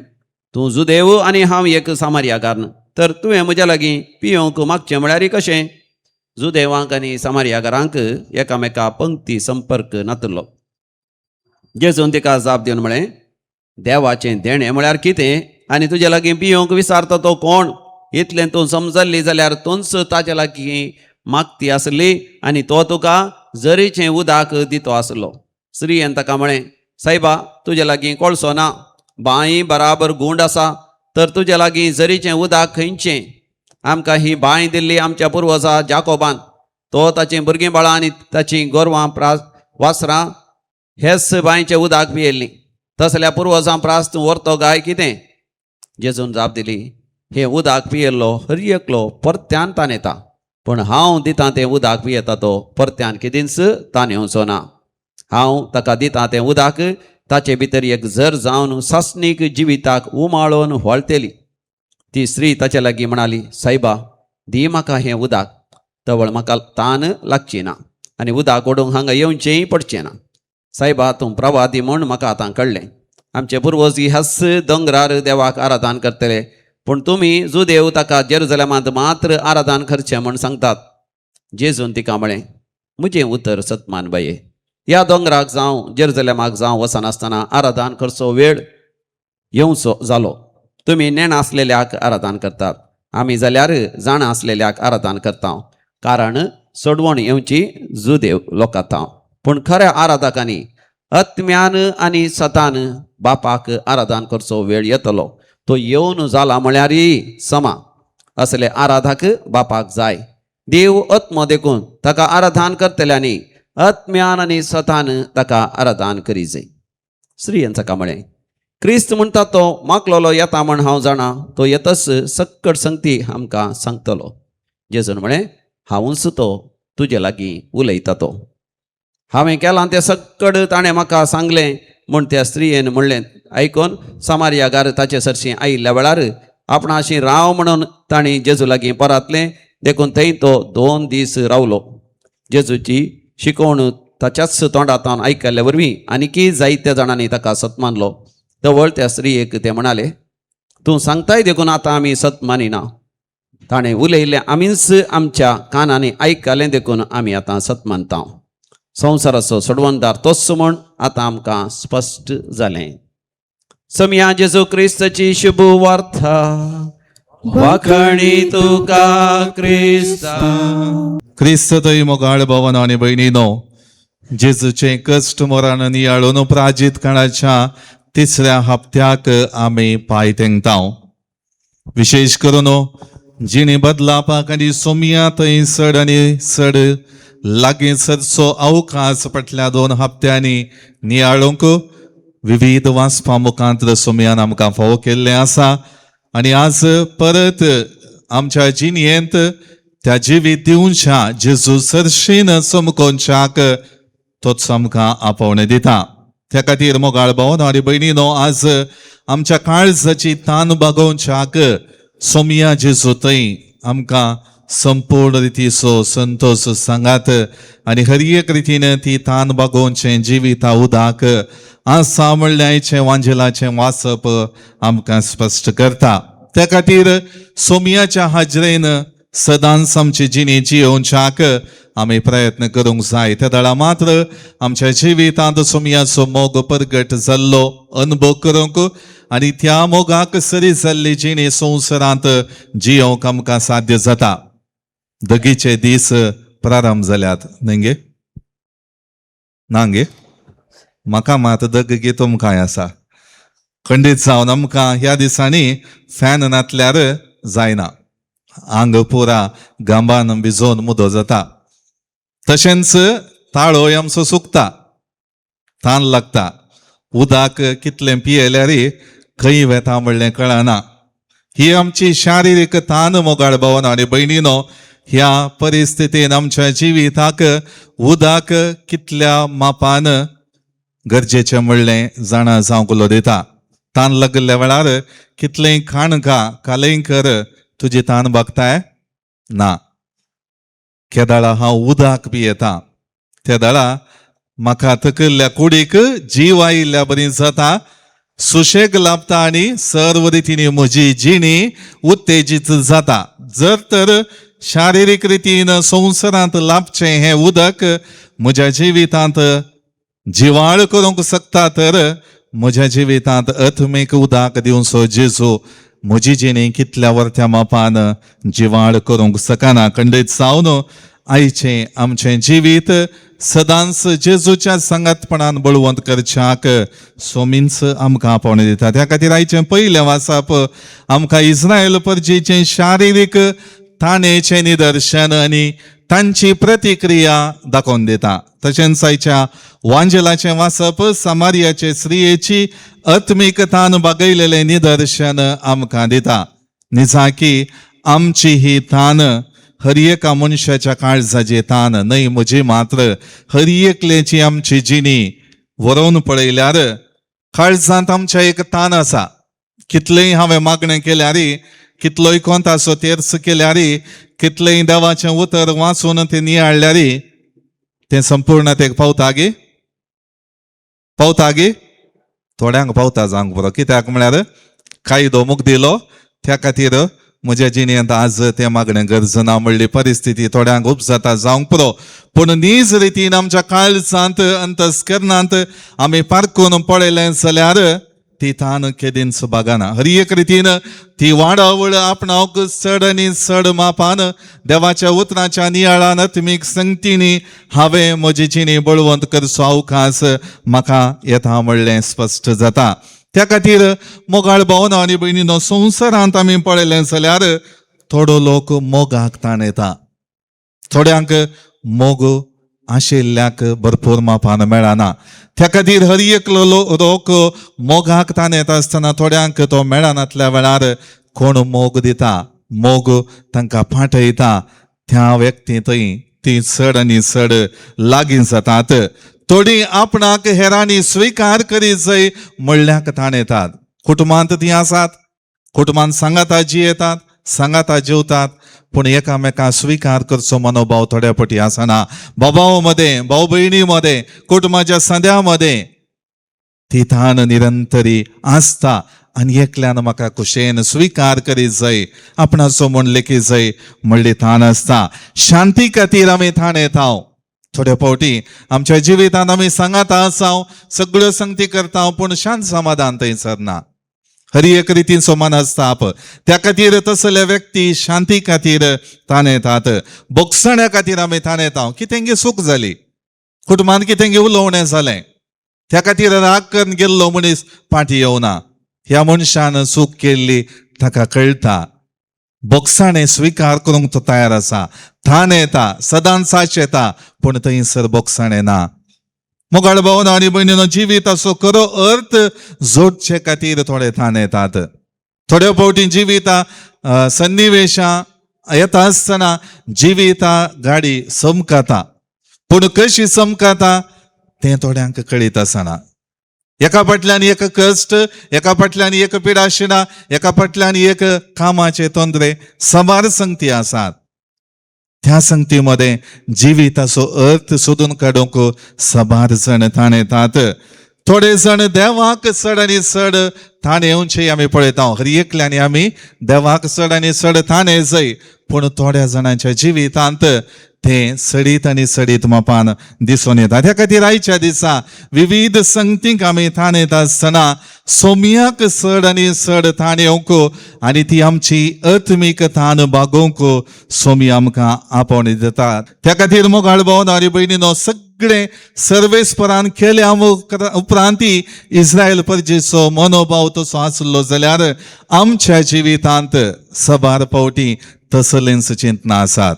तूं जुदेव आनी हांव एक सामारियाकारन, तर तुवें म्हज्या लागीं पियोंक मागचें म्हळ्यार कशें? जुदेवांक आनी सामारियाकारांक एकामेका पंक्ती संपर्क नातलो. जेजून तिका जाप दिवन म्हळें, देवाचें देणें म्हळ्यार कितें आनी तुजे लागीं पियोंक विचारता तो कोण? इतलें तूं समजल्ली जाल्यार तूंच ताचे लागीं मागती आसली आनी तो तुका जरीचें उदक दितो आसलो. स्त्रियेन ताका म्हळें, सायबा, तुजे लागीं कोळसो ना, बांय बराबर गुंड आसा, तर तुजे लागीं जरीचें उदक खंयचें? आमकां ही बांय दिल्ली आमच्या पुर्वजा जाकोबान. तो ताचीं भुरगीं बाळां आनी ताचीं गोरवां प्रास वासरां हेच बांयचें उदक पियेल्लीं. तसल्या पुर्वजां प्रास तूं व्हरतो गाय कितें? जेजून जाप दिली, हें उदक पियेल्लो हर एकलो परत्यान ताण येता, पूण हांव दितां तें उदक पियेता तो परत्यान कितेंच ताण येवचो ना. हांव ताका दितां तें उदक ताचे भितर एक झर जावन सासणीक जिविताक उमाळून व्हाळटेली. ती स्त्री ताचे लागीं म्हणाली, सायबा, दी म्हाका हें उदक, तवळ म्हाका तान लागची ना आनी उदक ओडूंक हांगा येवचेंय पडचें ना. सायबा, तूं प्रवादी म्हूण म्हाका आतां कळ्ळें. आमचे पुर्वज ह्याच दोंगरार देवाक आराधन करतले, पूण तुमी जुदेव ताका जेरुजलेमांत मात्र आराधन करचें म्हूण सांगतात. जेजून तिका म्हळें, म्हजें उतर सतमान बाये, ह्या दोंगराक जावं जेरुजलेमाक जावं वचनासतना आराधन करचो वेळ येवचो जालो. तुमी नेणा आसलेल्याक आराधन करतात, आमी जाल्यार जाणा आसलेल्याक आराधन करता, कारण सोडवण येवची जुदेव लोकांत. पूण खऱ्या आराधकांनी आत्म्यान आनी सतान बापाक आराधन करचो वेळ येतलो, तो येवन जाला म्हळ्यारय समा. असले आराधक बापाक जाय. देव आत्मो देखून ताका आराधन करतल्यांनी आत्म्यान आनी सतान ताका आराधन करी जाय. स्त्रियेन ताका म्हळें, क्रिस्त म्हणटा तो माकलोलो येता म्हण हांव जाणा, तो येतच सक्कड संगती आमकां सांगतलो. जेजून म्हळें, हांवूच तो तुजे लागीं उलयता तो. हांवें केलां तें सक्कड ताणें म्हाका सांगलें म्हूण त्या स्त्रियेन म्हणलें. आयकून समार्यागार ताचे सरशीं आयिल्ल्या वेळार आपणाशी राव म्हणून तांणी जेजू लागीं परातलें. देखून थंय तो 2 दीस रावलो. जेजूची शिकवण ताच्याच तोंडांतल्यान आयकल्ले वरवीं आनीकय जायत्या जाणांनी ताका सत मानलो. तवळ त्या स्त्रियेक ते म्हणाले, तूं सांगताय देखून आतां आमी सत मानिना. ताणें उलयिल्लें आमीच आमच्या कानांनी आयकलें देखून आमी आतां सत मानता. संवसाराचो सोडवणदार तोच म्हूण आतां आमकां स्पश्ट जालें. समया जेजू क्रिस्ताची शुभ वार्ता. वाखणी तुका क्रिस्ता. क्रिस्त थंय मोगाळ भवन आनी भयणीनो, जेजूचें कश्ट मरण नियाळून प्राजीत काळाच्या तिसऱ्या हप्त्याक आमी पांय तेंकता. विशेश करून जिणे बदलापाक आनी सोमया थंय चड आनी चड लागीं सरचो अवकाश फाटल्या 2 हप्त्यांनी नियाळूंक विविध वाचपा मुखांत सोमयान आमकां फावो केल्लें आसा. आनी आज परत आमच्या जिणेंत त्या जिवीत दिवच्या जेजू सरशीन चमकोवच्याक तोच आमकां आपोवणें दिता. त्या खातीर मोगाळ भावन आनी भयणीनो, आज आमच्या काळजाची तान बागोवच्याक सोमया जेजू थंय आमकां संपूर्ण रितीचो संतोश सांगात आनी हर एक रितीन ती तान बागोवचें जिविता उदक आसा म्हणल्याचें वांजेलाचें वाचप आमकां स्पश्ट करता. त्या खातीर सोमयाच्या हाजरेन सदांच आमची जिणी जियोवच्याक आमी प्रयत्न करूंक जाय. त्या दळा मात्र आमच्या जिवितांत सोमयाचो मोग परगट जाल्लो अनुभव करूंक आनी त्या मोगाक सरी जाल्ली जिणी संवसारांत जियोवंक आमकां साध्य जाता. दगीचे दीस प्रारंभ जाल्यात न्हय गे? ना गे? म्हाका मात दग गे तुमकां आसा. खंडीत जावन आमकां ह्या दिसांनी फॅन नातल्यार जायना. आंग पुरा गांबान भिजोवन मुदो जाता. तशेंच ताळोय आमचो सुकता, तान लागता. उदक कितलें पियेल्यार खंय वेता म्हणलें कळना. ही आमची शारिरीक तान मोगाळ भावन आनी भयणीनो, ह्या परिस्थितीन आमच्या जिविताक उदक कितल्या मापान गरजेचें म्हणलें जाणा जावंक उलो दिता. तान लागिल्ल्या वेळार कितलेंय खाण खा, कालय कर, तुजी तान भागताय ना. केदाळा हांव उदक पियेता तेदाळा म्हाका थकिल्ल्या कुडीक जीव आयिल्ल्या बरी जाता, सुशेग लाभता आनी सर्व रितीनी म्हजी जिणी उत्तेजीत जाता. जर तर शारिरीक रितीन संवसारांत लाभचें हें उदक म्हज्या जिवितांत जिवाळ करूंक शकता तर म्हज्या जिवितांत आत्मीक उदक दिवचो जेजू म्हजी जिणी कितल्या वर्त्या मापान जिवाळ करूंक शकना. खंडीत जावन आयचें आमचें जिवीत सदांच जेजूच्या सांगातपणान बळवंत करच्याक सोमींच आमकां आपोवणें दिता. त्या खातीर आयचें पयलें वाचप आमकां इस्रायल परजेचें शारिरीक ताणेचें निदर्शन आनी तांची प्रतिक्रिया दाखोवन दिता. तशेंच आयच्या वांजेलाचें वाचप समारियाचे स्त्रियेची आत्मीक तान बागयलेलें निदर्शन आमकां दिता. निजाकी आमची ही तान हर एका मनशाच्या काळजाची तान न्हय, म्हजी मात्र हर एकल्याची आमची जिणी वरोवन पळयल्यार काळजांत आमच्या एक तान आसा. कितलेंय हांवें मागणें केल्यार, कितलोय कोंताचो तेर्स केल्यार, कितलेंय देवाचें उतर वाचून तें नियाळ्ळ्यार तें संपूर्णतेक पावता गे? पावता गे? थोड्यांक पावता जावंक पुरो. कित्याक म्हळ्यार कायदो मुख दिलो, त्या खातीर म्हज्या जिणेंत आज तें मागणें गरज ना म्हणली परिस्थिती थोड्यांक उपजाता जावंक पुरो. पूण नीज रितीन आमच्या काळजांत अंतस्करणांत आमी पारखून पळयलें जाल्यार ती तान केदींच बागाना. हर एक रितीन ती वाडावळ आपणावक चड आनी चड मापान देवाच्या उतराच्या नियाळान आत्मीक संगतींनी हांवें म्हजी जिणी बळवंत करचो अवकाश म्हाका येता म्हणलें स्पश्ट जाता. त्या खातीर मोगाळ भावना आनी भयणीनो, संवसारांत आमी पळयलें जाल्यार थोडो लोक मोगाक ताण येता, थोड्यांक मोग आशिल्ल्याक भरपूर मापान मेळना. त्या खातीर हर एकलो लोक मोगाक ताण येता आसतना थोड्यांक तो मेळनातल्या वेळार कोण मोग दिता, मोग तांकां पाठयता, त्या व्यक्ती थंय ती चड आनी चड लागीं जातात. थोडीं आपणाक हेरांनी स्विकार करीत जाय म्हणल्याक ताण येतात. कुटुंबांत तीं आसात, कुटुंबांत सांगाता जियेतात, सांगाता जेवतात, पूण एकामेका स्विकार करचो मनोभाव थोड्या पटी आसना. बाबां मदें, भाव भयणी मदें, कुटुंबाच्या संद्या मदें ती ताण निरंतरी आसता आनी एकल्यान म्हाका खुशयेन स्विकार करीत जाय, आपणाचो म्हूण लेखीत जाय म्हणली ताण आसता. शांती खातीर आमी ताण येता. थोड्या फावटी आमच्या जिवितांत आमी सांगाता आसाव, सगळ्यो संगती करता, पूण शांत समाधान थंयसर ना. हर एक रितीन समान आसता. त्या खातीर तसले व्यक्ती शांती खातीर ताण येतात. बोगसण्या खातीर आमी ताण येता. कितेंगे चूक जाली कुटुंबांत, कितेंगे उलोवणें जालें, त्या खातीर राग करून गेल्लो मनीस फाटी येवना. ह्या मनशान चूक केल्ली ताका कळटा, बोगसाणें स्विकार करूंक तो तयार आसा. ताण येता, सदांच साच येता, पूण थंयसर बोगसाणें ना. मोगाळ भावन आनी भयणीनो, जिविताचो खरो अर्थ जोडचे खातीर थोडे ताण येतात. थोड्या फावटी जिविता सन्निवेशां येता आसतना जिविता गाडी समकाता, पूण कशी समकाता तें थोड्यांक कळीत आसना. एका फाटल्यान एक कश्ट, एका फाटल्यान एक पिडाशिणा, एका फाटल्यान एक कामाचे तोंदरे, साबार संगती आसात. त्या संगतीमध्ये जिविताचो अर्थ सोदून काडूंक साबार जण ताण येतात. थोडे जण देवाक चड आनी चड ताण येवचे आमी पळयता. हर एकल्यानी आमी देवाक चड आनी चड ताण येजय, पूण थोड्या जाणांच्या जिवितांत तें सडीत आनी सडीत मापान दिसून येता. त्या खातीर आयच्या दिसा विविध संगतींक आमी ताण येता आसतना सोमयाक चड आनी चड ताण येवंक आनी ती आमची आत्मीक ताण बागोवंक सोमी आमकां आपोवणी दिता. त्या खातीर मोगाळ भाव आनी भयणीनो, सगळे सर्वेस्परान केल्या उपरांती इस्रायल परजेचो मनोभाव तसो आसलो जाल्यार आमच्या जिवितांत साबार फावटी तसलेंच चिंतना आसात.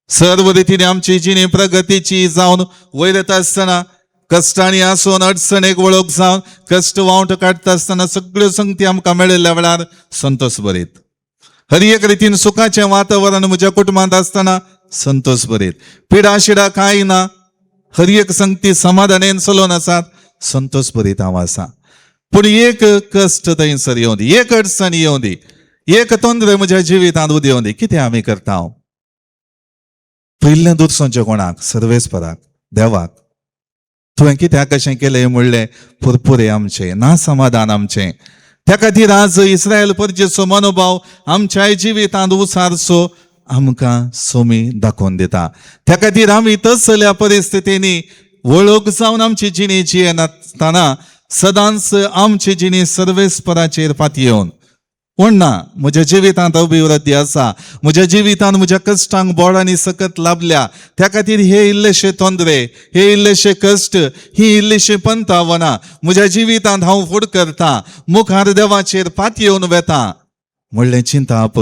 सर्व रितीने आमची जिणी प्रगतीची जावन वयर येता आसतना, कश्टांनी आसून अडचणेक वळख जावन कश्ट वावट काडटा आसतना सगळ्यो संगती आमकां मेळिल्ल्या वेळार संतोष भरीत. हर एक रितीन सुखाचें वातावरण म्हज्या कुटुंबांत आसतना संतोष भरीत, पिडा शिडा कांय ना, हर एक संगती समाधानेन चलोवन आसात, संतोष भरीत हांव आसा. पूण एक कश्ट थंयसर येवं दी, एक अडचण येवं दी, एक तोंदरे म्हज्या जिवितांत उदेवं दी, कितें आमी करता? पयलें दुरसोंचें कोणाक? सर्वेस्पराक, देवाक. तुवें कित्याक कशें केलें म्हणलें पुरपुरे आमचें ना, समाधान आमचें. त्या खातीर आज इस्रायल परजेचो मनोभाव आमच्याय जिवितांत उसारचो आमकां सोमी दाखोवन दिता. त्या खातीर आमी तसल्या परिस्थितींनी वळख जावन आमची जिणी जियेनासतना सदांच आमची जिणी सर्वेस्पराचेर फातयेवन पूण ना, म्हज्या जिवितांत अभिवृद्धी आसा, म्हज्या जिवितांत म्हज्या कश्टांक बोड आनी सकत लाभल्या, त्या खातीर हे इल्लेशे तोंदरे, हे इल्लेशे कश्ट, ही इल्लीशी पंतावनां म्हज्या जिवितांत हांव फुड करता, मुखार देवाचेर पातयेवन वेता म्हणलें चिंताप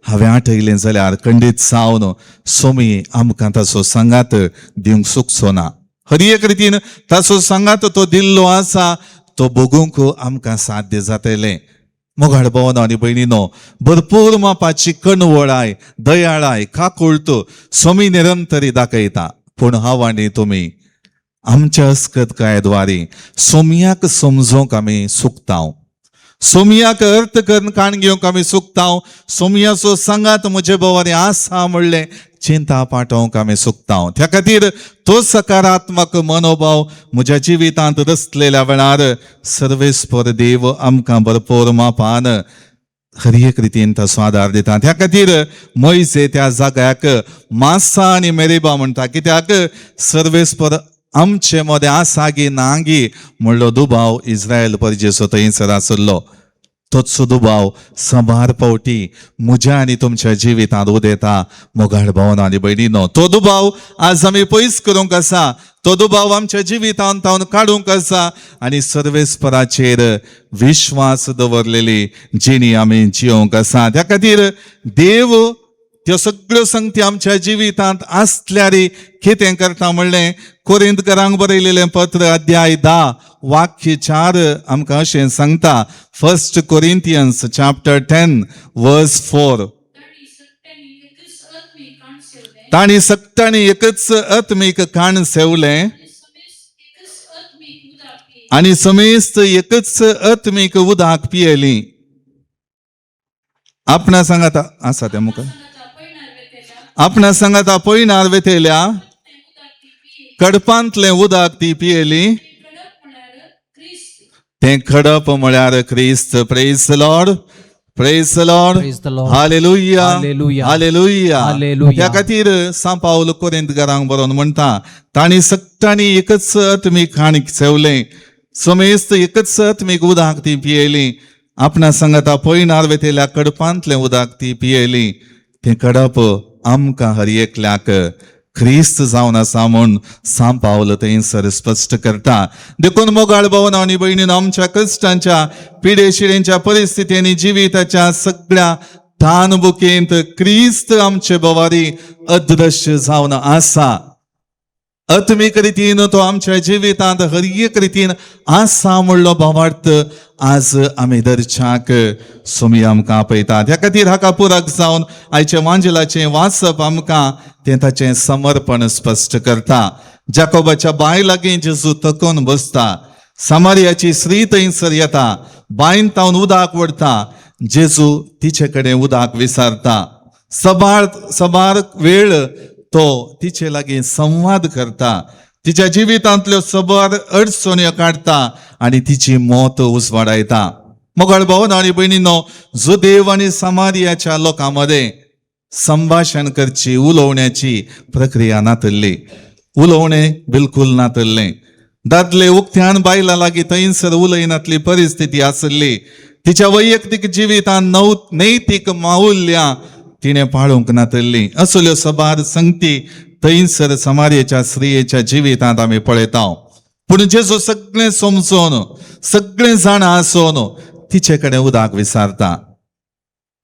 हांवें आठयलें जाल्यार खंडीत जावन सोमी आमकां ताचो सांगात दिवंक शकचो ना. हर एक रितीन ताचो सांगात तो दिल्लो आसा तो भोगूंक आमकां साध्य जातलें. मोगाळ भोवन आनी भयणीनो, भरपूर मापाची कणवळाय, दयाळाय, काकुळट सोमी निरंतरी दाखयता. पूण हांव आनी तुमी आमच्या अस्कतकायद्वारी सोमयाक समजूंक आमी चुकता, सोमयाक अर्थ करून काण घेवंक आमी चुकता, सोमयाचो सांगात म्हजे भोवारी आसा म्हणलें चिंता पाठोवंक आमी चुकता. त्या खातीर तो सकारात्मक मनोभाव म्हज्या जिवितांत रचलेल्या वेळार सर्वेस्पर देव आमकां भरपूर मापान हर एक रितीन ताचो आदार दिता. त्या खातीर मोयजे त्या जाग्याक मासा आनी मेरेबा म्हणटा, कित्याक सर्वेस्पर आमचे मदें आसा गी ना गी म्हणलो दुबाव इस्रायल परजेचो थंयसर आसलो. तोच दुबाव साबार फावटी म्हज्या आनी तुमच्या जिवितांत उदेता. मोगाळ भावन आनी भयणीनो, तो दुबाव आज आमी पयस करूंक आसा, तो दुबाव आमच्या जिवितांत तावन काडूंक आसा आनी सर्वेस्पराचेर विश्वास दवरलेली जिणी आमी जियोंक आसा. त्या खातीर देव त्यो सगळ्यो संगती आमच्या जिवितांत आसल्यार कितें करता म्हणलें कोरिंतकरांक बरयलेलें पत्र अध्याय 10 वाक्य 4 आमकां अशें सांगता. 1 कोरिंथियन्स चॅप्टर 10 वर्स 4. तांणी सगळ्यांनी एकच आत्मीक काण सेवलें आनी समेस्त एकच आत्मीक उदक पियेली. आपणा सांगात आसा तें मुखार, आपणा सांगाता पयणार वेतेल्या कडपांतलें उदक ती पियेली, तें खडप म्हळ्यार क्रिस्त. Praise Lord, praise Lord, Praise the Lord. Hallelujah, hallelujah. Hallelujah. Hallelujah. त्या खातीर सांव पावल कोरिंतकारांक बरोवन म्हणटा, तांणी सगळ्यांनी एकच आत्मीक खाण सेवलें, समेस्त एकच आत्मीक उदक ती पियेली, आपणा सांगाता पयणार वेतेल्या कडपांतलें उदक ती पियेली. तें कडप आमकां हर एकल्याक क्रिस्त जावन आसा म्हूण सांव पावल थंयसर स्पश्ट करता. देखून मोगाळ भावन आनी भयणीन, आमच्या कश्टांच्या पिडेशिडेंच्या परिस्थितींनी जिविताच्या सगळ्या तानबुकेंत क्रिस्त आमचे भोवारी अदृश्य जावन आसा. आत्मीक रितीन तो आमच्या जिवितांत हर एक रितीन आसा म्हणलो भावार्थ आज आमी दर्शाक सोमी आमकां आपयता. त्या खातीर हाका पुरक जावन आयच्या वांजेलाचें वाचप आमकां तें ताचें समर्पण स्पश्ट करता. जाकोबाच्या बांय लागीं जेजू थकून बसता, समारियाची स्त्री थंयसर येता, बांयन तावन उदक वडता, जेजू तिचे कडेन उदक विसारता. सबार सबार वेळ तो तिचे लागीं संवाद करता, तिच्या जिवितांतल्यो सबार अडचण्यो काडटा आनी तिची मौत उजवाडायता. मोगाळ भावन आनी भयणीनो, जुदेव आनी समारियाच्या लोकां मदें संभाशण करची उलोवण्याची प्रक्रिया नातल्ली, उलोवणें बिलकुल नातल्लें. दादले उक्त्यान बायलां लागीं थंयसर उलयनातली परिस्थिती आसली. तिच्या वैयक्तीक जिवितांत नैतीक माउल्यां तिणें पाळूंक नातल्ली. असल्यो सबार संगती थंयसर समारेच्या स्त्रियेच्या जिवितांत आमी पळयता. पूण जेजू सगळें समजून सगळें जाणा आसून तिचे कडेन उदक विसारता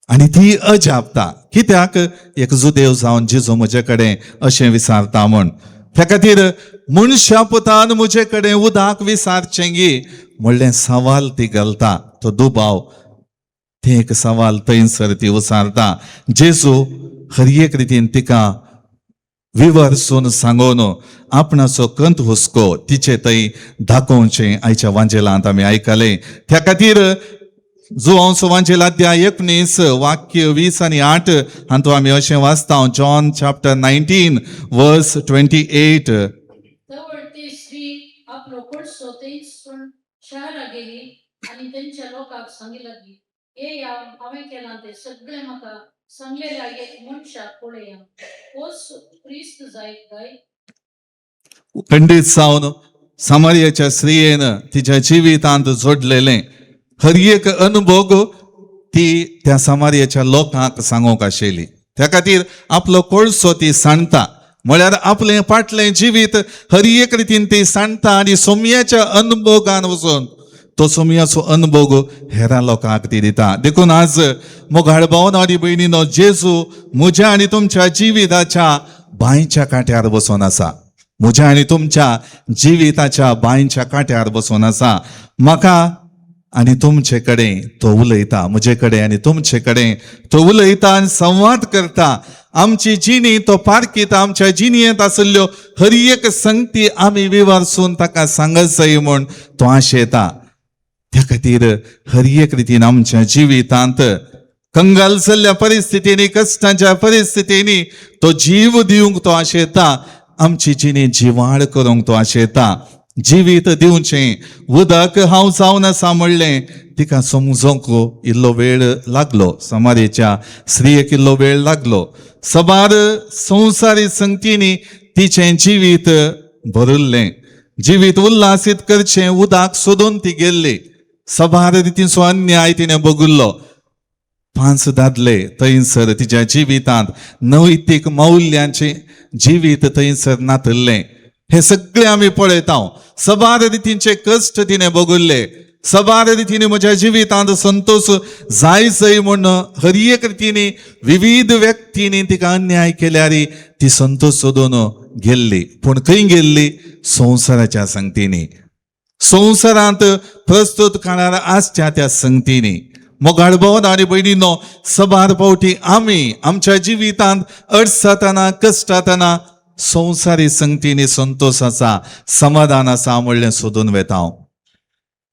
आनी ती अजापता, कित्याक एक जुदेव जावन जेजू म्हजे कडेन अशें विसारता म्हूण. त्या खातीर मनशा पुतान म्हजे कडेन उदक विसारचें गी म्हणलें सवाल ती घालता, तो दुबाव तें एक सवाल थंयसर ती उसारता. जेजू हर एक रितीन तिका विवर्सून सांगून आपणाचो कंत हुस्को तिचे थंय दाखोवचें आयच्या वांजेलांत आमी आयकलें. त्या खातीर जुवांव वांजेल अध्याय 19 वाक्य 20 आनी 8 हातूंत आमी अशें वाचता. जॉन चॅप्टर 19 वर्स 28. तवळ ती स्त्री आपलो कोळसो थंयसून शहरा गेली आनी तेंच्या लोकांक सांगी लागली, येया, हांवें केलां तें सगळें म्हाका सांगलेल्या एक मनशाक पळया, होच क्रिस्त जायत काय? खंडीत जावन समारियाच्या स्त्रियेन तिच्या जिवितांत जोडलेलें हर एक अनुभोग ती त्या समारयेच्या लोकांक सांगूंक आशिल्ली. त्या खातीर आपलो कोळसो ती सांडटा, म्हळ्यार आपलें फाटलें जिवीत हर एक रितीन ती सांडटा आनी सोमयाच्या अनुभोगान वचून तो सोमयाचो अनुभोग हेरां लोकांक ती दिता. देखून आज मोगाळ भावन आनी भयणीनो, जेजू म्हज्या आनी तुमच्या जिविताच्या बांयच्या कांट्यार बसून आसा. म्हज्या आनी तुमच्या जिविताच्या बांयच्या कांट्यार बसून आसा. म्हाका आनी तुमचे कडेन तो उलयता, म्हजे कडेन आनी तुमचे कडेन तो उलयता आनी संवाद करता. आमची जिणी तो पारखिता. आमच्या जिणयेंत आशिल्ल्यो हर एक संगती आमी विवारसून ताका सांगत जाय म्हूण तो आशेता. त्या खातीर हर एक रितीन आमच्या जिवितांत कंगाल जाल्ल्या परिस्थितींनी, कश्टांच्या परिस्थितींनी तो जीव दिवंक तो आशेता. आमची जिणी जिवाळ करूंक तो आशेता. जिवीत दिवचें उदक हांव जावन आसा म्हणलें तिका समजूंक इल्लो वेळ लागलो. समारेच्या स्त्रियेक इल्लो वेळ लागलो. सबार संवसारी संगतींनी तिचें जिवीत भरिल्लें. जिवीत उल्हासीत करचें उदक सोदून ती गेल्ली. सबार रितीचो अन्याय तिणें भोगिल्लो. 5 दादले थंयसर तिच्या जिवितांत नैतीक मौल्यांचें जिवीत थंयसर नातल्लें. हे सगळे आमी पळयता. सबार रितींचे कश्ट तिणें भोगिल्ले. सबार रितींनी म्हज्या जिवितांत संतोष जाय जाय म्हूण हर एक रितींनी विविध व्यक्तींनी तिका अन्याय केल्यार ती संतोष सोदून गेल्ली. पूण खंय गेल्ली? संवसाराच्या संगतींनी, संवसारांत प्रस्तुत काळार आसच्या त्या संगतींनी. मोगाळ भावन आनी भयणीनो, सबार फावटी आमी आमच्या जिवितांत अडचताना कश्टातना संवसारी संगतींनी संतोष आसा, समाधान आसा म्हणलें सोदून वेता.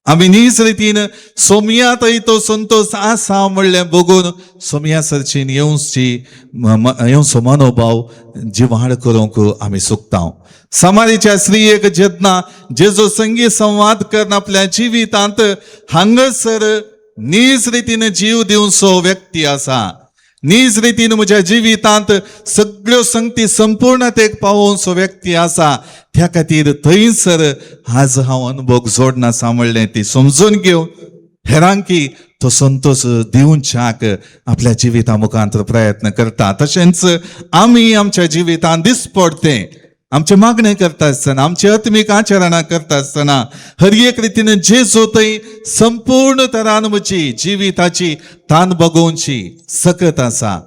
आमी नीज रितीन सोमया थंय तो संतोष आसा म्हणलें बघून सोमया सरचीन येवची येवचो मनोभाव जिवाळ करूंक आमी चुकता. समारीच्या स्त्रियेक जेन्ना जेजो संगी संवाद करून आपल्या जिवितांत हांगासर नीज रितीन जीव दिवचो व्यक्ती आसा, नीज रितीन म्हज्या जिवितांत सगळ्यो संगती संपूर्णतेक पावोवचो व्यक्ती आसा, त्या खातीर थंयसर आज हांव अनुभव जोडना म्हणलें ती समजून घेवन हेरांकी तो संतोष दिवच्याक आपल्या जिविता मुखांत प्रयत्न करता. तशेंच आमी आमच्या जिवितांत दिसपडते आमचे मागणें करता आसतना, आमचे आत्मीक आचरणां करता आसतना हर एक रितीन जेजू थंय संपूर्ण तरान म्हजी जिविताची तान बगोवची सकत आसा.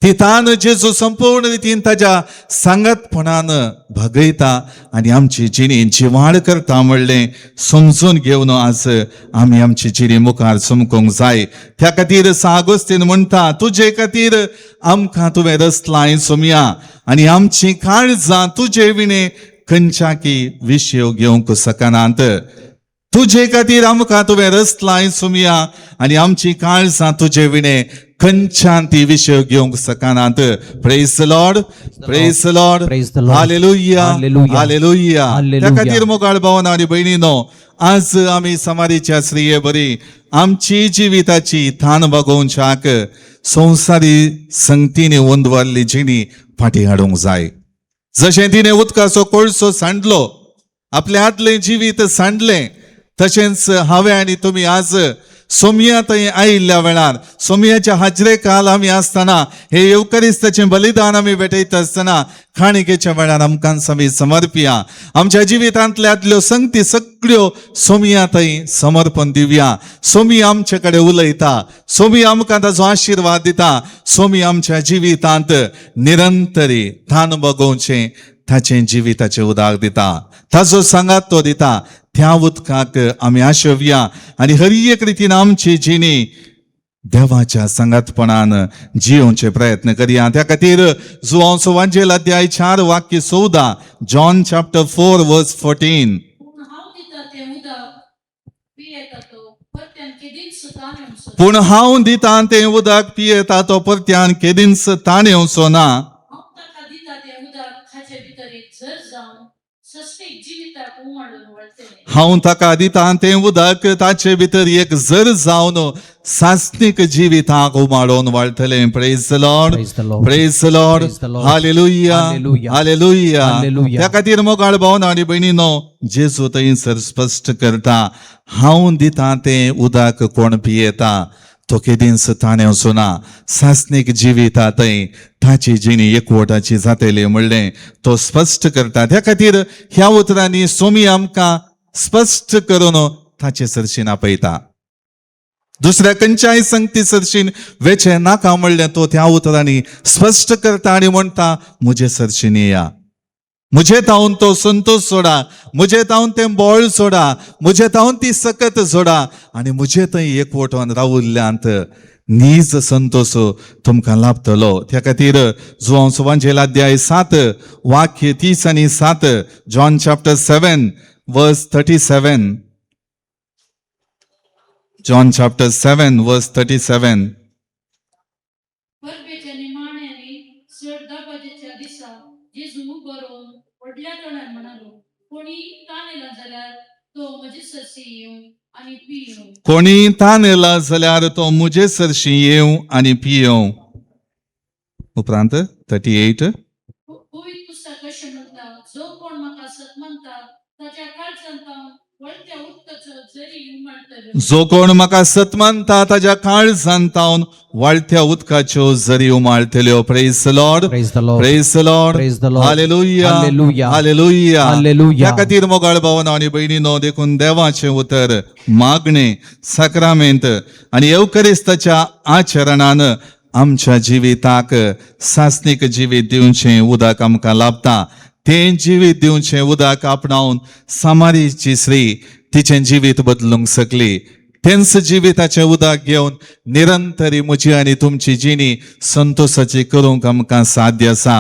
ती तान जेजू संपूर्ण रितीन ताज्या सांगतपणान भागयता आनी आमची जिणी जिवाळ करता म्हणलें समजून घेवन आज आमी आमची जिणी मुखार चमकूंक जाय. त्या खातीर सागोस्तीन म्हणटा, तुजे खातीर आमकां तुवें रसलाय सोमया आनी आमची काळजां तुजे विणे खंयच्याकी विशय घेवंक शकनात. तुजे खातीर आमकां तुवें रसलाय सोमया आनी आमची काळजां तुजे विणे खंयच्यान ती विशय घेवंक शकनात. Praise the Lord, praise the Lord, Praise the Lord. Hallelujah, Hallelujah. Hallelujah. Hallelujah. त्या खातीर मोगाळ भावन आनी भयणीनो, आज आमी समारीच्या स्त्रिये बरी आमची जिविताची थान भागोवच्याक संवसारी संगतीने वंदवल्ली जिणी फाटीं हाडूंक जाय. जशें तिणें उदकाचो कोळसो सांडलो, आपलें आदलें जिवीत सांडलें, तशेंच हांवें आनी तुमी आज सोमया थंय आयिल्ल्या वेळार सोमयाच्या हाजरे काल आमी आसतना हे येवकरिस्ताचें बलिदान आमी भेटयता आसतना खाणिकेच्या वेळार आमकां आमी समर्पिया. आमच्या जिवितांतल्या आदल्यो संगती सगळ्यो सोमया थंय समर्पण दिवया. सोमी आमचे कडेन उलयता, सोमी आमकां ताजो आशिर्वाद दिता, सोमी आमच्या जिवितांत निरंतरी थान बगोवचें ताचें जिविताचें उदक दिता, ताजो सांगात तो दिता. त्या उदकाक आमी आशोवया आनी हर एक रितीन आमची जिणी देवाच्या सांगातपणान जियोवचे प्रयत्न करया. त्या खातीर जुवांचो वांजेल अध्याय 4 वाक्य 14, जॉन चॅप्टर 4 वर्स 14. पूण हांव दिता तें उदक पियेता तो परत्यान केदींच ताण येवचो. पूण हांव दिता तें उदक पियेता तो परत्यान केदींच ताण येवचो ना. हांव ताका दिता तें उदक ताचे भितर एक झर जावन सस्तीक जिविताक उमाळून वळटलें. हांव ताका दिता तें उदक ताचे भितर एक झर जावन सासणीक जिविताक उमाळून वाळटलें. Praise the Lord, Praise the Lord. Praise the Lord, Praise the Lord. Hallelujah, Hallelujah. Hallelujah. Hallelujah. त्या खातीर मोगाळ भावन आनी भयणीनो, जेजू थंयसर स्पश्ट करता, हांव दिता तें उदक कोण पियेता तो केदींच ताणें ना. सासणीक जिविता थंय ताची जिणी एकवटाची जातली म्हणलें तो स्पश्ट करता. त्या खातीर ह्या उतरांनी सोमी आमकां स्पश्ट करून ताचे सरशीन आपयता. दुसऱ्या खंयच्याय संगती सरशीन वेचें नाका म्हणलें तो त्या उतरांनी स्पश्ट करता आनी म्हणटा, म्हजे सरशीन येया, म्हजे तावन तो संतोश सोडा, म्हजे तावन तें बळ सोडा, म्हजे तावन ती सकत सोडा आनी म्हजे थंय एकवटोन रावुल्ल्यांत नीज संतोश तुमकां लाभतलो. त्या खातीर जुवांव सुवांजेल अध्याय 7 वाक्य 30 आनी 7, John chapter 7 verse 37, John chapter 7 verse 37. परबेच्या निमाण्यांनी चड दबाज्याच्या दिसा जेजू उबो रावन व्हडल्या तोंडान म्हणालो, कोणी तानेला जाल्यार तो म्हजे सरशी येवं आनी पियेवं. कोणी तानेला जाल्यार तो म्हजे सरशी येवं आनी पियेवं. उपरांत 38. पवित्र पुस्तक अशें म्हणटा, जो कोण म्हाका सत मानता ताच्या काळजांत हांव वळत्या उदकाचो जरी उमाळटलो. जो कोण म्हाका सत मानता ताज्या काळजांत तावन वाळत्या उदकाच्यो जरी उमाळटल्यो. Praise the Lord, Praise the Lord. Praise the Lord, Praise the Lord. Hallelujah, Hallelujah. Hallelujah, Hallelujah. ह्या खातीर मोगाळ भावना आनी भयणीनो, देखून देवाचें उतर, मागणें, साक्रामेंत आनी येवकरिस्ताच्या आचरणान आमच्या जिविताक सासणीक जिवीत दिवचें उदक आमकां लाभता. तें जिवीत दिवचें उदक आपणावन सामारीची स्त्री तिचें जिवीत बदलूंक शकली. तेंच जिविताचें उदक घेवन निरंतरी म्हजी आनी तुमची जिणी संतोशाची करूंक आमकां साध्य आसा.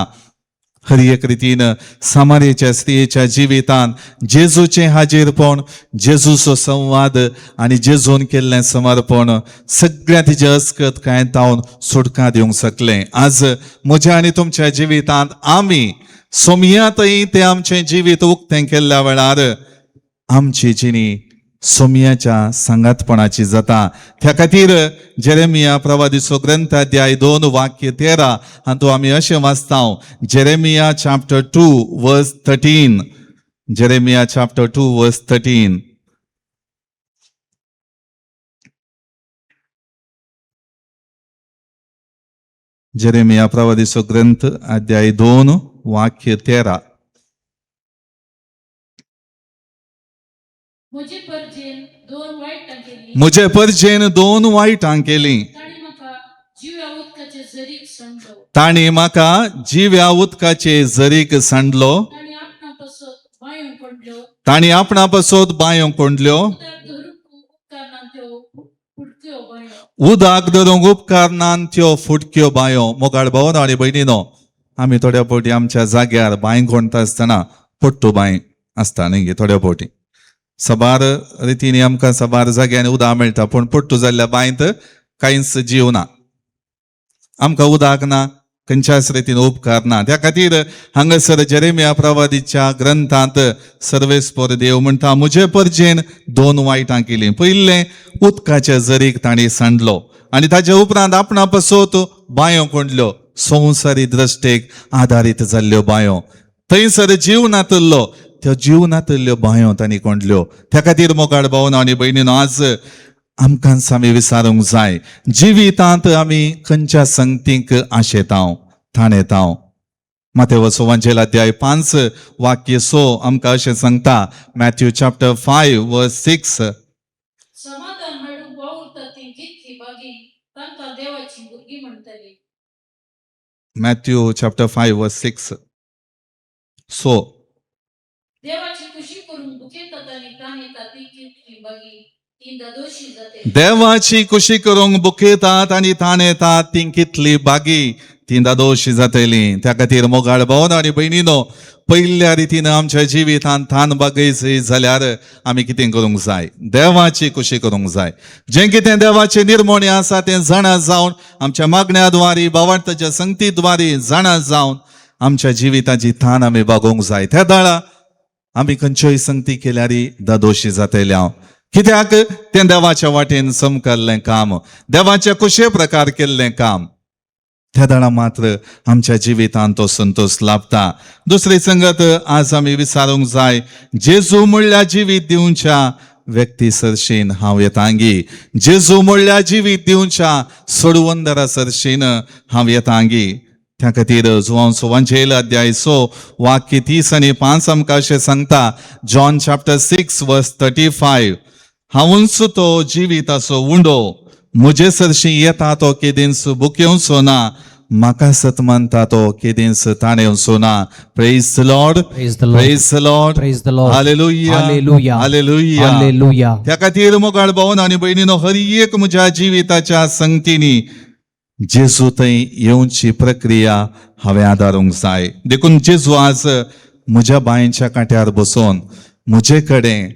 हर एक रितीन सामारेच्या स्त्रियेच्या जिवितान जेजूचें हाजीरपण, जेजूचो संवाद आनी जेजून केल्लें समर्पण सगळ्या तिचे अस्कत कांय तावन सुटका दिवंक शकलें. आज म्हज्या आनी तुमच्या जिवितांत आमी सोमयातय तें आमचें जिवीत उक्तें केल्ल्या वेळार आमची जिणी सोमयाच्या सांगातपणाची जाता. त्या खातीर जेरेमिया प्रवादीचो ग्रंथ अध्याय 2 वाक्य 13 हातूंत आमी अशें वाचता. Jeremiah chapter 2 verse 13, Jeremiah chapter 2 verse 13. Jeremiah प्रवादीचो ग्रंथ अध्याय 2 वाक्य 13. म्हजे परजेन 2 वायटां केली, म्हजे परजेन 2 वायटां केली, ताणी म्हाका जिव्या उदकाचे झरीक सांडलो, ताणी म्हाका जिव्या उदकाचे झरीक सांडलो, ताणी आपणा पासत बांयो कोंडल्यो, ताणी आपणा पासत बांयो कोंडल्यो, उदक धरूंक उपकारना त्यो फुटक्यो बांयो. उदक धरूंक उपकारना त्यो फुटक्यो बांयो. मोगाळ भावनो आनी भयणीनो, आमी थोड्या फावटी आमच्या जाग्यार बांय कोणता आसतना पट्टू बांय आसता न्ही थोड्या फावटी साबार रितींनी आमकां साबार जाग्यांनी उदक मेळटा, पूण पट्टू जाल्ल्या बांयत कांयच जीव ना, आमकां उदक ना, खंयच्याच रितीन उपकार ना. त्या खातीर हांगासर जेरेमिया प्रवादीच्या ग्रंथांत सर्वेस्पर देव म्हणटा, म्हजे परजेन 2 वायटां केलीं. पयलें उदकाच्या झरीक तांणी सांडलो आनी ताजे उपरांत आपणा पासत बांयो कोंडल्यो, संवसारी दृश्टेक आदारीत जाल्ल्यो बांयो. थंयसर जीव नातल्लो, त्यो जीव नातल्ल्यो बांयो तांणी कोंडल्यो. त्या खातीर मोगाळ भावना आनी भयणीनो, आज आमकांच आमी विचारूंक जाय, जिवितांत आमी खंयच्या संगतीक आशेतां, थाणेतां. मातेव सुवांजेल अध्याय 5 वाक्य 6 आमकां अशें सांगता. Matthew chapter 5 verse 6. समाधान हाडूंक वावुरता ती कितली बागी, तांकां देवाची भुरगीं म्हणटली. Matthew chapter 5 verse 6. So देवाची खुशी करूंक दुखेतात आनी ताणेतात ती कितली बागी, ती दादोशी जातली. देवाची खुशी करूंक बुखयतात आनी ताणेतात ती कितली बागी, ती दादोशी जातली. त्या खातीर मोगाळ भावना आनी भयणीनो, पयल्या रितीन आमच्या जिवितांत थान बागयची जाल्यार आमी कितें करूंक जाय? देवाची खुशी करूंक जाय. जें कितें देवाचें निर्मणी आसा तें जाणा जावन आमच्या मागण्या द्वारी, भावार्थाच्या संगती द्वारी जाणा जावन आमच्या जिविताची थान आमी बागोवंक जाय. त्या दाळा आमी खंयच्योय संगती केल्यार दादोशी जातले हांव, कित्याक तें देवाच्या वाटेन समकल्लें काम, देवाच्या कुशे प्रकार केल्लें काम. त्या दाळा मात्र आमच्या जिवितांत तो संतोश लाभता. दुसरी संगत आज आमी विचारूंक जाय, जेजू म्हणल्यार जिवीत दिवच्या व्यक्ती सरशीन हांव येतांगी. जेजू म्हणल्यार जिवीत दिवच्या सोडवंदरा सरशीन हांव येतांगी. त्या खातीर जुवांव सुवांचेल अध्याय 6 वाक्य 30 आनी 5 आमकां अशें सांगता, जॉन चॅप्टर 6 वर्स 35, हांवूच तो जिविताचो उंडो, म्हजे सरशी येता तो केदींच बुकेवचो ना, म्हाका सत मानता तो केदींच ताणेवचो ना. Praise the Lord. Praise the Lord. Praise the Lord. Praise the Lord. Hallelujah. Hallelujah. Hallelujah. Hallelujah. त्या खातीर मोगाळ भावन आनी भयणीनो, हर एक म्हज्या जिविताच्या संगतीनी जेजू थंय येवची प्रक्रिया हांवें आदारूंक जाय. देखून जेजू आज म्हज्या बांयच्या कांट्यार बसून म्हजे कडेन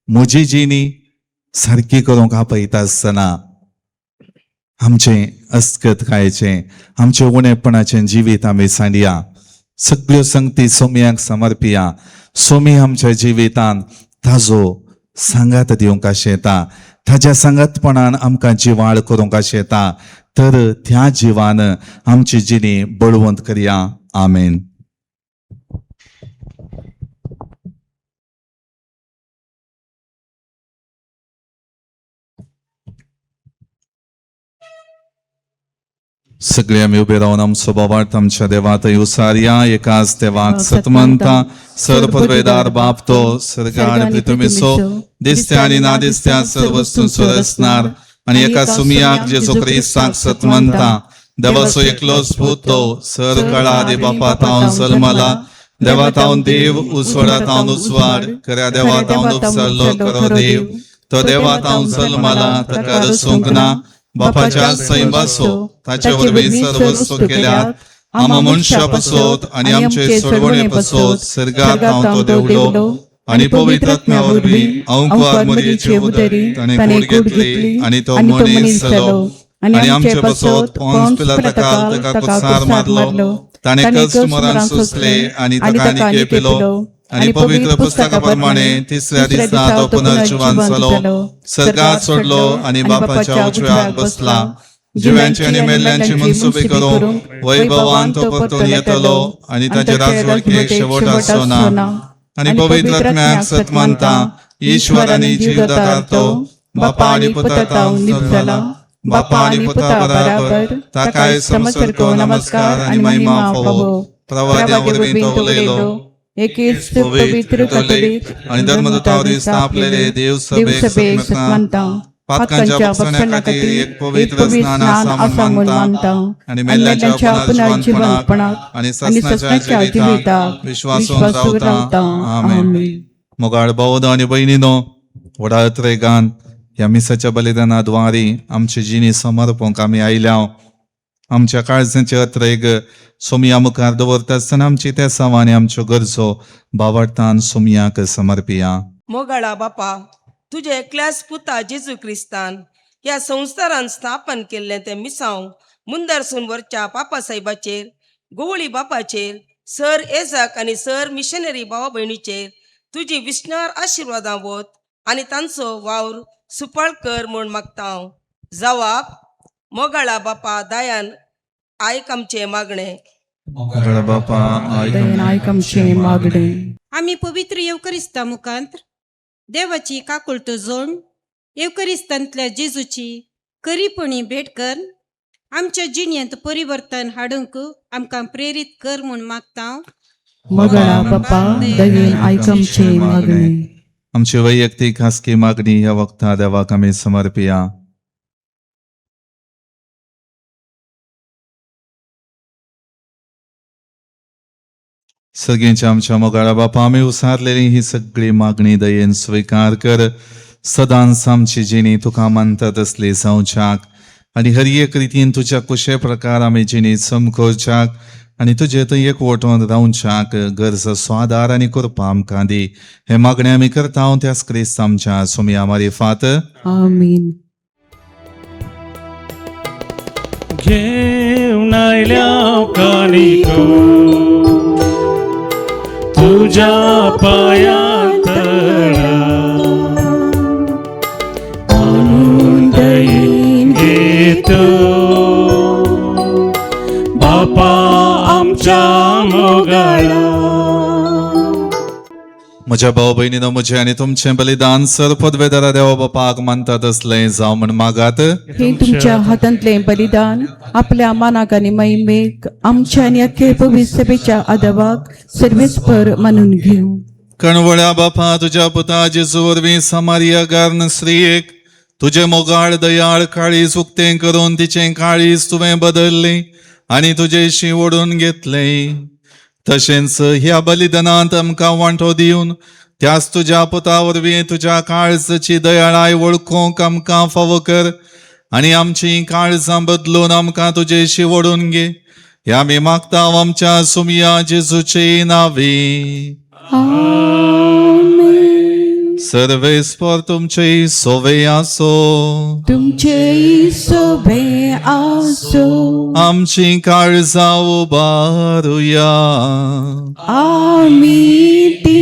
म्हजी जिणी सारकी करूंक आपयता आसतना आमचें अस्कतकायेचें, आमचें उणेपणाचें जिवीत आमी सांडया, सगळ्यो संगती सोमयाक समर्पिया. सोमी आमच्या जिवितान ताजो सांगात दिवंक आशेता, ताज्या सांगातपणान आमकां जिवाळ करूंक आशेता, तर त्या जिवान आमची जिणी बळवंत करया. आमेन. सगळे आमी उबे रावन आमचो बाबार्थ आमच्या देवा थंय उसारया. एकाच देवाक सतमंता, सर पदवेदार बाप तो, सर्ग आनी पृथ्वीसो, दिसत्या आनी ना दिसत्या सर वस्तूंचो रचणार, आनी एका सुमियाक जेजू क्रिस्ताक सतमंता, देवाचो एकलोच पूत तो, सर कळा आदी बापा तावन जल्मला, देवा तावन देव, उजवाडा तावन उजवाड, खऱ्या देवा तावन उपसरलो खरो देव, तो देवा तावन जल्मला, ताका रचूंक ना, बापाच्या सैंबासो, ताचे वरवीं सर्व वस्तू केल्यात, आमा मनशा पसोत आनी आमचे सोडवणे पसोत सर्गात हांव तो देवलो, आनी पवित्र आत्म्या वरवीं अंकुर मरियेचे उदरी ताणें कूड घेतली, आनी तो मनीस जालो, आनी आमचे पसोत पोन्स पिलाताकाल ताका कुसार मारलो, ताणें कश्ट मरण सोंसले आनी ताका आनी केपिलो, आनी पवित्र पुस्तका प्रमाणे तिसऱ्या दिसा तो पुनर्जिवन जालो, सर्गात सोडलो आनी बापाच्या उजव्याक बसला, जिव्यांची आनी मेल्ल्यांची मनसुबी करूंक वैभवान तो परतून येतलो, आनी ताचे राजवटकेक शेवट आसचो ना. आनी पवित्र आत्म्याक सत मानता, ईश्वर आनी जीवदाता तो, बापा आनी पुता तावन जल्मला, बापा आनी पुता बराबर ताकाय समसरको नमस्कार आनी महिमा फावो, प्रवाद्या वरवीं तो उलयलो, एकेच पवित्र कॅथोलिक आनी धर्मदूतावरी स्थापलेले देव सभेक सतमानता, पातकांच्या बक्षण्या खातीर एक पवित्र स्नान आसा म्हूण मानता, आनी मेल्ल्यांच्या पुनर्जिवंतपणाक आनी ससनाच्या जिविताक विश्वासून रावता. आमेन. मोगाळ भाव आनी भयणीनो, व्हडा अत्रेगान ह्या मिसाच्या बलिदाना द्वारी आमची जिणी समर्पूंक आमी आयल्या. आमच्या काळजांचे अत्रेग सोमया मुखार दवरता आसतना आमची तेसांव आनी आमच्यो गरजो बावडतान सोमयाक समर्पिया. मोगाळा बापा, तुज्या एकल्याच पुता जेजू क्रिस्तान ह्या संवसारान स्थापन केल्लें तें मिसांव मुंदरसून वरच्या पापा साहेबाचेर, गोवळी बापाचेर, सर एजाक आनी सर मिशनरी भावा भयणीचेर तुजी विष्णार आशिर्वादां वत आनी तांचो वावर सुपाळ कर म्हूण मागता हांव. जवाब मोगाळा बापा, दयान आयक आमचें मागणें. मोगाळ बापा, दयेन आयक आमचें मागणें. आमी पवित्र येवकरिस्ता मुखांत देवाची काकुळट जोड येवकरिस्तांतल्या जेजूची करीपणी भेट कर आमच्या जिणेंत परिवर्तन हाडूंक आमकां प्रेरीत कर म्हूण मागता. मोगाळा बापा, दयेन आयक आमचें मागणें. आमची वैयक्तीक खासगी मागणी ह्या वखता देवाक आमी समर्पिया. सगळ्यांच्या आमच्या मोगाळा बापा, आमी उसारलेली ही सगळी मागणी दयेन स्विकार कर. सदांच आमची जिणी तुका मानता तसली जावच्याक आनी हर एक रितीन तुज्या कुशे प्रकार आमी जिणी समकोवच्याक आनी तुजे थंय एकवटून रावच्याक गरज स्वादार आनी कृपा आमकां दी. हे मागणे आमी करता त्याच क्रिस्त आमच्या सोमया मारिफात. आमीन. घेवन आयल्या कानिको तुज्या पांयां तळा, म्हणून दयेन घेतो बापा आमच्या मोगाळा. म्हज्या भाव भयणीनो, म्हजें आनी तुमचें बलिदान सर पदवेदारा देवा बापाक मानता तसलें जावं म्हण मागात. हे तुमच्या हातांतलें बलिदान आपल्या मानाक आनी महिमेक आमच्या आनी अख्खे पवित्र सभेच्या आदावाक सर्वेस्पर मानून घेवं. कणवळ्या बापा, तुज्या पुता जेजू वरवीं समारिया गार्न स्त्रियेक तुजें मोगाळ दयाळ काळीज उक्तें करून तिचें काळीज तुवें बदललें आनी तुजेशी ओडून घेतलें. तशेंच ह्या बलिदानांत आमकां वांटो दिवन त्याच तुज्या पुता वरवीं तुज्या काळजाची दयाळाय वळखूंक आमकां फावो कर आनी आमचीं काळजां बदलून आमकां तुजेशी ओडून घे. ह्या आमी मागता आमच्या सुमया जेजूचे नांवी. आमेन. सर्वेस्पर तुमचे सोवे आसो. तुमचे सोबे आसो. आमची काळजां उबारुया. आमी ती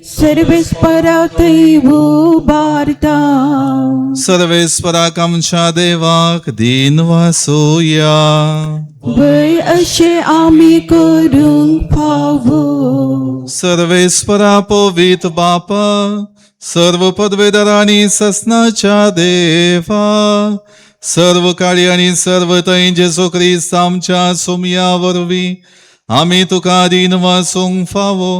सर्वेस्परा थंय उबारता. सर्वेस्पराक आमच्या देवाक दीन वासुया. वय अशें आमी करूंक फावो. सर्वेस्परा पवित बापा, सर्व पदवेदारांनी ससनाच्या देवा, सर्व काळी आनी सर्व थंय जेजू क्रिस्त आमच्या सुमया वरवीं आमी तुका दीन वासूंक फावो.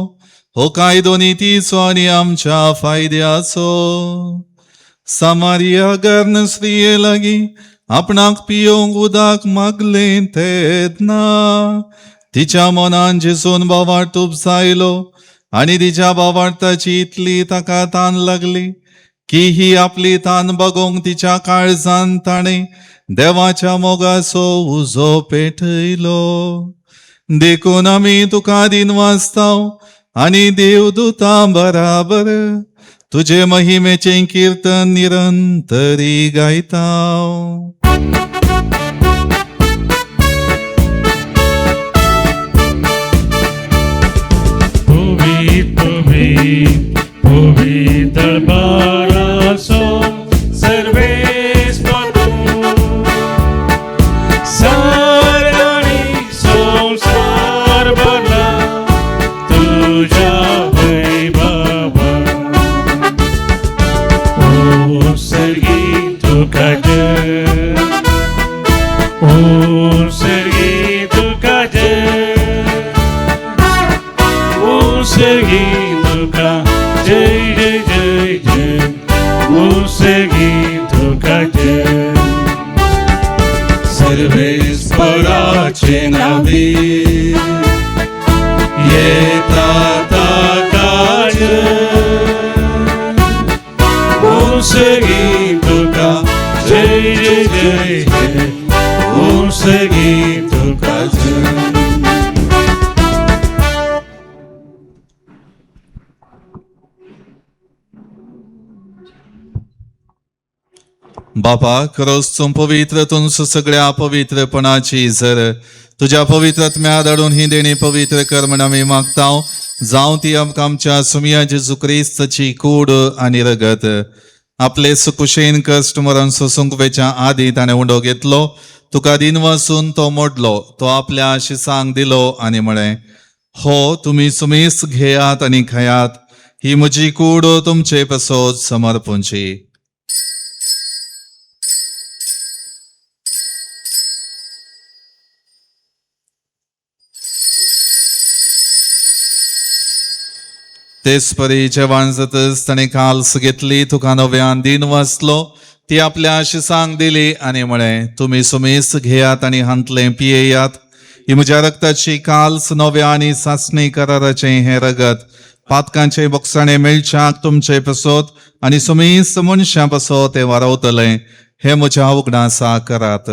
हो कायदो नितीचो आनी आमच्या फायद्याचो. सामारिया गर्न स्त्रिये लागीं आपणाक पियोंक उदक मागलें तेन्ना तिच्या मनान जेजून बावार्थ उपजायलो आनी तिच्या बावार्थाची इतली ताका तान लागली की ही आपली तान बगोवंक तिच्या काळजान ताणें देवाच्या मोगाचो उजो पेटयलो. देखून आमी तुका दीन वाचताव आनी देवदूतां बराबर तुजे महिमेचें कीर्तन निरंतरी गायताव. पवित्र पवित्र पवित्र बारासो सर्वेस्पर तूं, सर्गानी संवसार भरला तुज्या वैभवान. ओ सर्गी तुका जय, ओ सर्गी तुका जय, ओ सर्गी तुका जय जय जय जय, ओ सर्गी तुका जय. सर्वेस्पराचे नावे येता ताका जय, ओ सर्गी तुका जय जय जय जय, ओ सर्गी तुका जय. बापा, खरोच तूं पवित्र, तुमचो सगळ्या पवित्रपणाची जर तुज्या पवित्र आत्म्या धाडून ही देणी पवित्र कर म्हण आमी मागता. जावं ती आमकां आमच्या सुमया जेजू क्रिस्ताची कूड आनी रगत. आपले सुकुशेन कश्ट मरण सोसूंक वेच्या आदी ताणें उंडो घेतलो, तुका दीन वासून तो मोडलो, तो आपल्या शिसांक दिलो आनी म्हळें, हो तुमी सुमीस घेयात आनी खायात, ही म्हजी कूड तुमचे पसोत समर्पूंची. तेच परी जेवण जातच ताणें काल्स घेतली, तुका नव्यान दीन वाचलो, ती आपल्या शिसांक दिली आनी म्हळें, तुमी सुमीस घेयात आनी हांतलें पियेयात, ही म्हज्या रक्ताची काल्स, नव्या आनी सासणी कराराचें हें रगत पातकांचे बोगसाणे मेळच्याक तुमचे पसोत आनी सुमीस मनशां पसोत तें वारवतलें. हें म्हज्या उगडासा करात.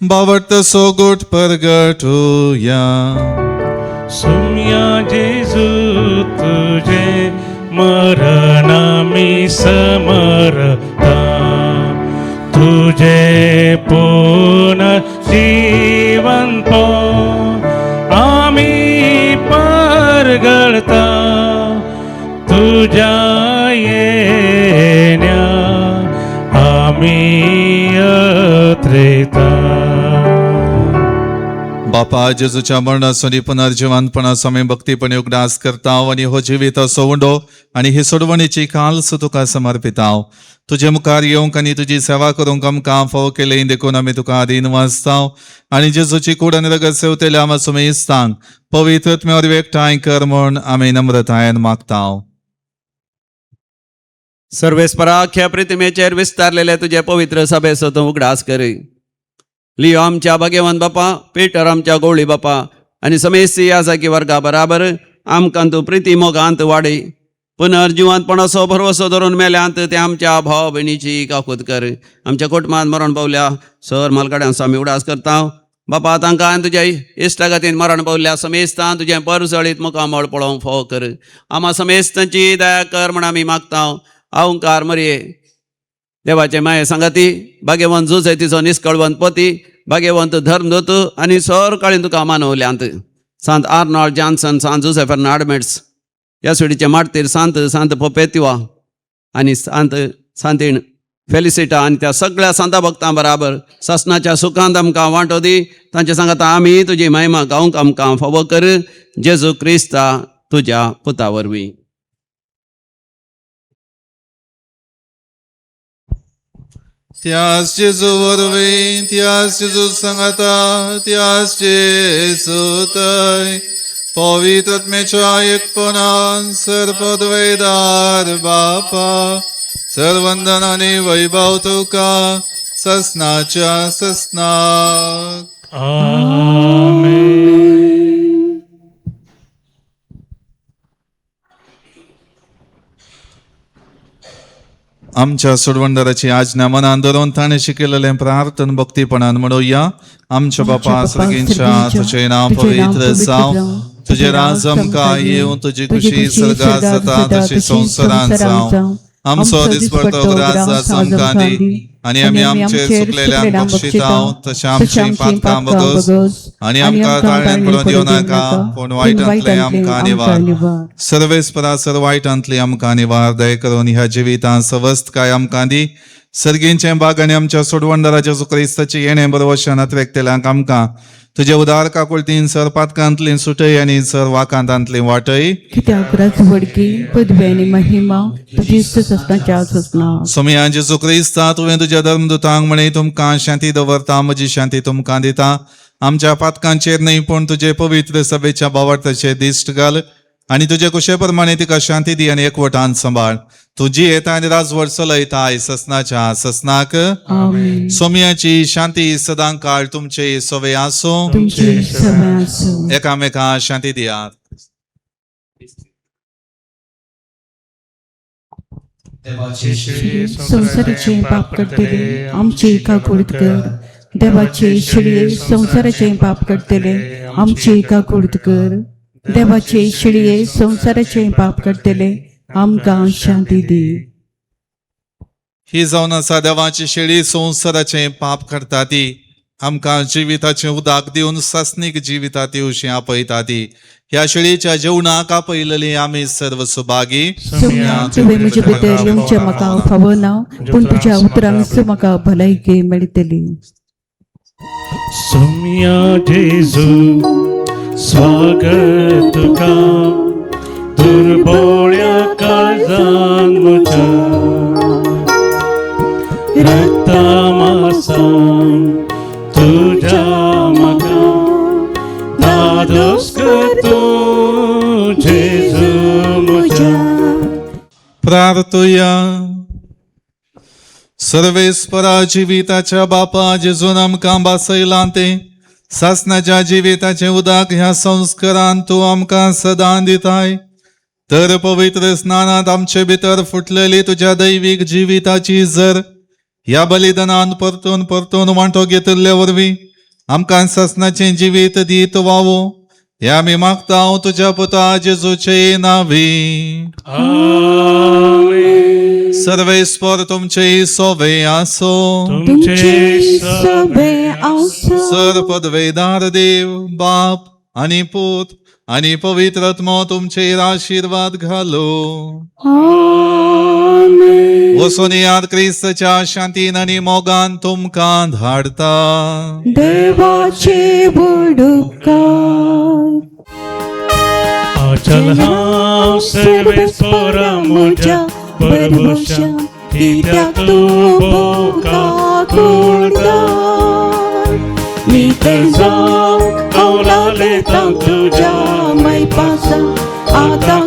बावट सोगोट परगटुया. सुम्या जेजू तुझे मरणामी समरता, तुझे पुनः जीवन पो आमी परगळता, तुझ्या येण्याक. बापा जेजूच्या मरणाचो आनी पुनर्जिवंतपणाचो आमी भक्तीपणी उगडास करता आनी हो जिविताचो उंडो आनी ही सोडवणीची काल्स तुका समर्पिता. तुजे मुखार येवंक आनी तुजी सेवा करूंक आमकां फावो केली देखून आमी तुका आदीन वाचता आनी जेजूची कूड आनी रगत सेवतेल्या आमच्या सुमेस्तांक पवित्र आत्म्या वरवीं एकठांय कर म्हूण आमी नम्रतायेन मागता. सर्वेस्परा, अख्ख्या प्रतिमेचेर विस्तारलेले तुजे पवित्र सभेचो तूं उगडास कर. लियो आमच्या भाग्यवंत बापा, पीटर आमच्या गवळी बापा आनी समेस्ती ह्या जागी वर्गा बराबर आमकां तूं प्रिती मोगांत वाडय. पुनर्जिवंतपणाचो भरवसो धरून मेल्यांत ते आमच्या भाव भयणीची काकूत कर. आमच्या कुटुंबांत मरण पावल्या सर मालकाड्यांचो आमी उगडास करता. बापा, तांकां आनी तुज्या इश्टागतीन मरण पावल्या समेस्तान तुजें परजळीत मुखामळ पळोवंक फावो कर. आमा समेस्तांची दया कर म्हण आमी मागता. अहंकार मरये देवाचे माये सांगाती, भाग्यवंत जुजय तिचो निस्कळवंत पती, भाग्यवंत धर्मदूत आनी सर काळीन तुका मानवल्यांत सांत आर्नॉल्ड जॉन्सन, सांत जुसेफ नाडमेट्स, ह्या सुडीचे मार्तीर सांत सांत पोपेतिवा आनी सांत सांतीण फेलिसिटा आनी त्या सगळ्या सांता भक्तां बराबर सासनाच्या सुखांत आमकां वांटो दी. तांचे सांगाता आमी तुजी महिमा गावंक आमकां फावो कर, जेजू क्रिस्ता तुज्या पुता वरवीं. त्यास जेजू वरवीं, त्यास जेजू सांगाता, त्यास जेजू थंय पवित्र आत्म्याच्या एकपणान सर्वपदवेदार बापा, सर्वंदन आनी वैभव तुका ससनाच्या ससनाक. आमेन. आमच्या सोडवणदाराची आज्ञा मनान धरून ताणें शिकयलेलें प्रार्थन भक्तीपणान म्हणुया. आमच्या बापा सर्गींच्या, तुजें नांव पवित्र जावं, तुजें राज आमकां येवं, तुजी खुशी सर्गात जाता तशी संवसारांत जावं. आमचो दिसपडतो ग्रास आज आमकां दी आनी आमी आमचे चुकलेल्यांक बक्षिता तशें आमची पातकां बगस आनी आमकां ताळ्यान पडून दिवं नाका, पूण वायटांतलें आमकां निवार. सर्वेस्परा सर वायटांतली आमकां निवार. दया करून ह्या जिवितांत सवस्तकाय आमकां दी. सर्गींचें बाग आनी आमच्या सोडवणदारा जेजू क्रिस्ताची येणें बरवशान अत्रेकतेल्यांक आमकां तुजे उदार काकुळतीन सर पातकांतली सुटय आनी सर वाकांतांतली वाटय. कित्याक राजवडकी, पदवी आनी महिमा तुजी ससनाच्या ससना. सोमया जेजू क्रिस्ता, तुवें तुज्या धर्मदूतांक म्हणे, तुमकां शांती दवरता, म्हजी शांती तुमकां दिता. आमच्या पातकांचेर न्हय पूण तुजे पवित्र सभेच्या भावार्थाचेर दिश्ट घाल आनी तुजे कुशे प्रमाणे तिका शांती दी आनी एकवटान सांबाळ. तुजी येता आनी राजवट चलयताय ससनाच्या ससनाक. आमेन. सोमयाची शांती सदां काळ तुमचे सवे आसूं. तुमचे सगळे आसूं. एकामेका शांती दियात. संवसाराचे पाप करतले आमची काकूळत कर. देवाचे शिळये संवसाराचे पाप करतले आमची काकूळत कर. देवाचे शिळये संवसाराचे पाप करतले आमकां शांती दी. ही जावन आसा देवाची शेळी, संवसाराचें पाप करता ती. आमकां जिविताचें उदक दिवन सासणीक जिविता दिवशी आपयता ती. ह्या शेळीच्या जेवणाक आपयलेली आमी सर्व सुभागी. तुवें म्हजे भितर येवचें म्हाका फावो ना, पूण तुज्या उतरांक म्हाका भलायकी मेळटली. सोम्या जेजू स्वागत तुका, दुर्बोळ्या काळजान म्हज्या, रक्ता मासान तुज्या म्हाका धादोस कर तूं जेजू म्हज्या. प्रार्थुया. सर्वेस्परा जिविताच्या बापा, जेजून आमकां भासयलां तें सासणाच्या जिविताचें उदक ह्या संस्कारान तूं आमकां सदां दिताय, तर पवित्र स्नानांत आमचे भितर फुटलेली तुज्या दैवीक जिविताची जर ह्या बलिदानान परतून परतून वांटो घेतिल्ले वरवीं आमकां सासणाचें जिवीत दीत वावो, हे आमी मागता तुज्या पुता जेजूचे नावी. आमेन. सर्वेस्पर तुमचे सोवे आसो. तुमचे तुमचे सगळे आसूं. सर पदवेदार देव बाप आनी पूत आनी पवित्र आत्मो तुमचेर आशिर्वाद घालो. आमेन. वचून याद क्रिस्तच्या शांतीन आनी मोगान तुमकां धाडता. देवाचे बुडुकार. अचल हांव सर्वेस्पोरा म्हज्या परभोशा, कित्याक तूं भोव काकुळदार. नितळ जावंक हांव लालेता तुज्या मैपासा, आतां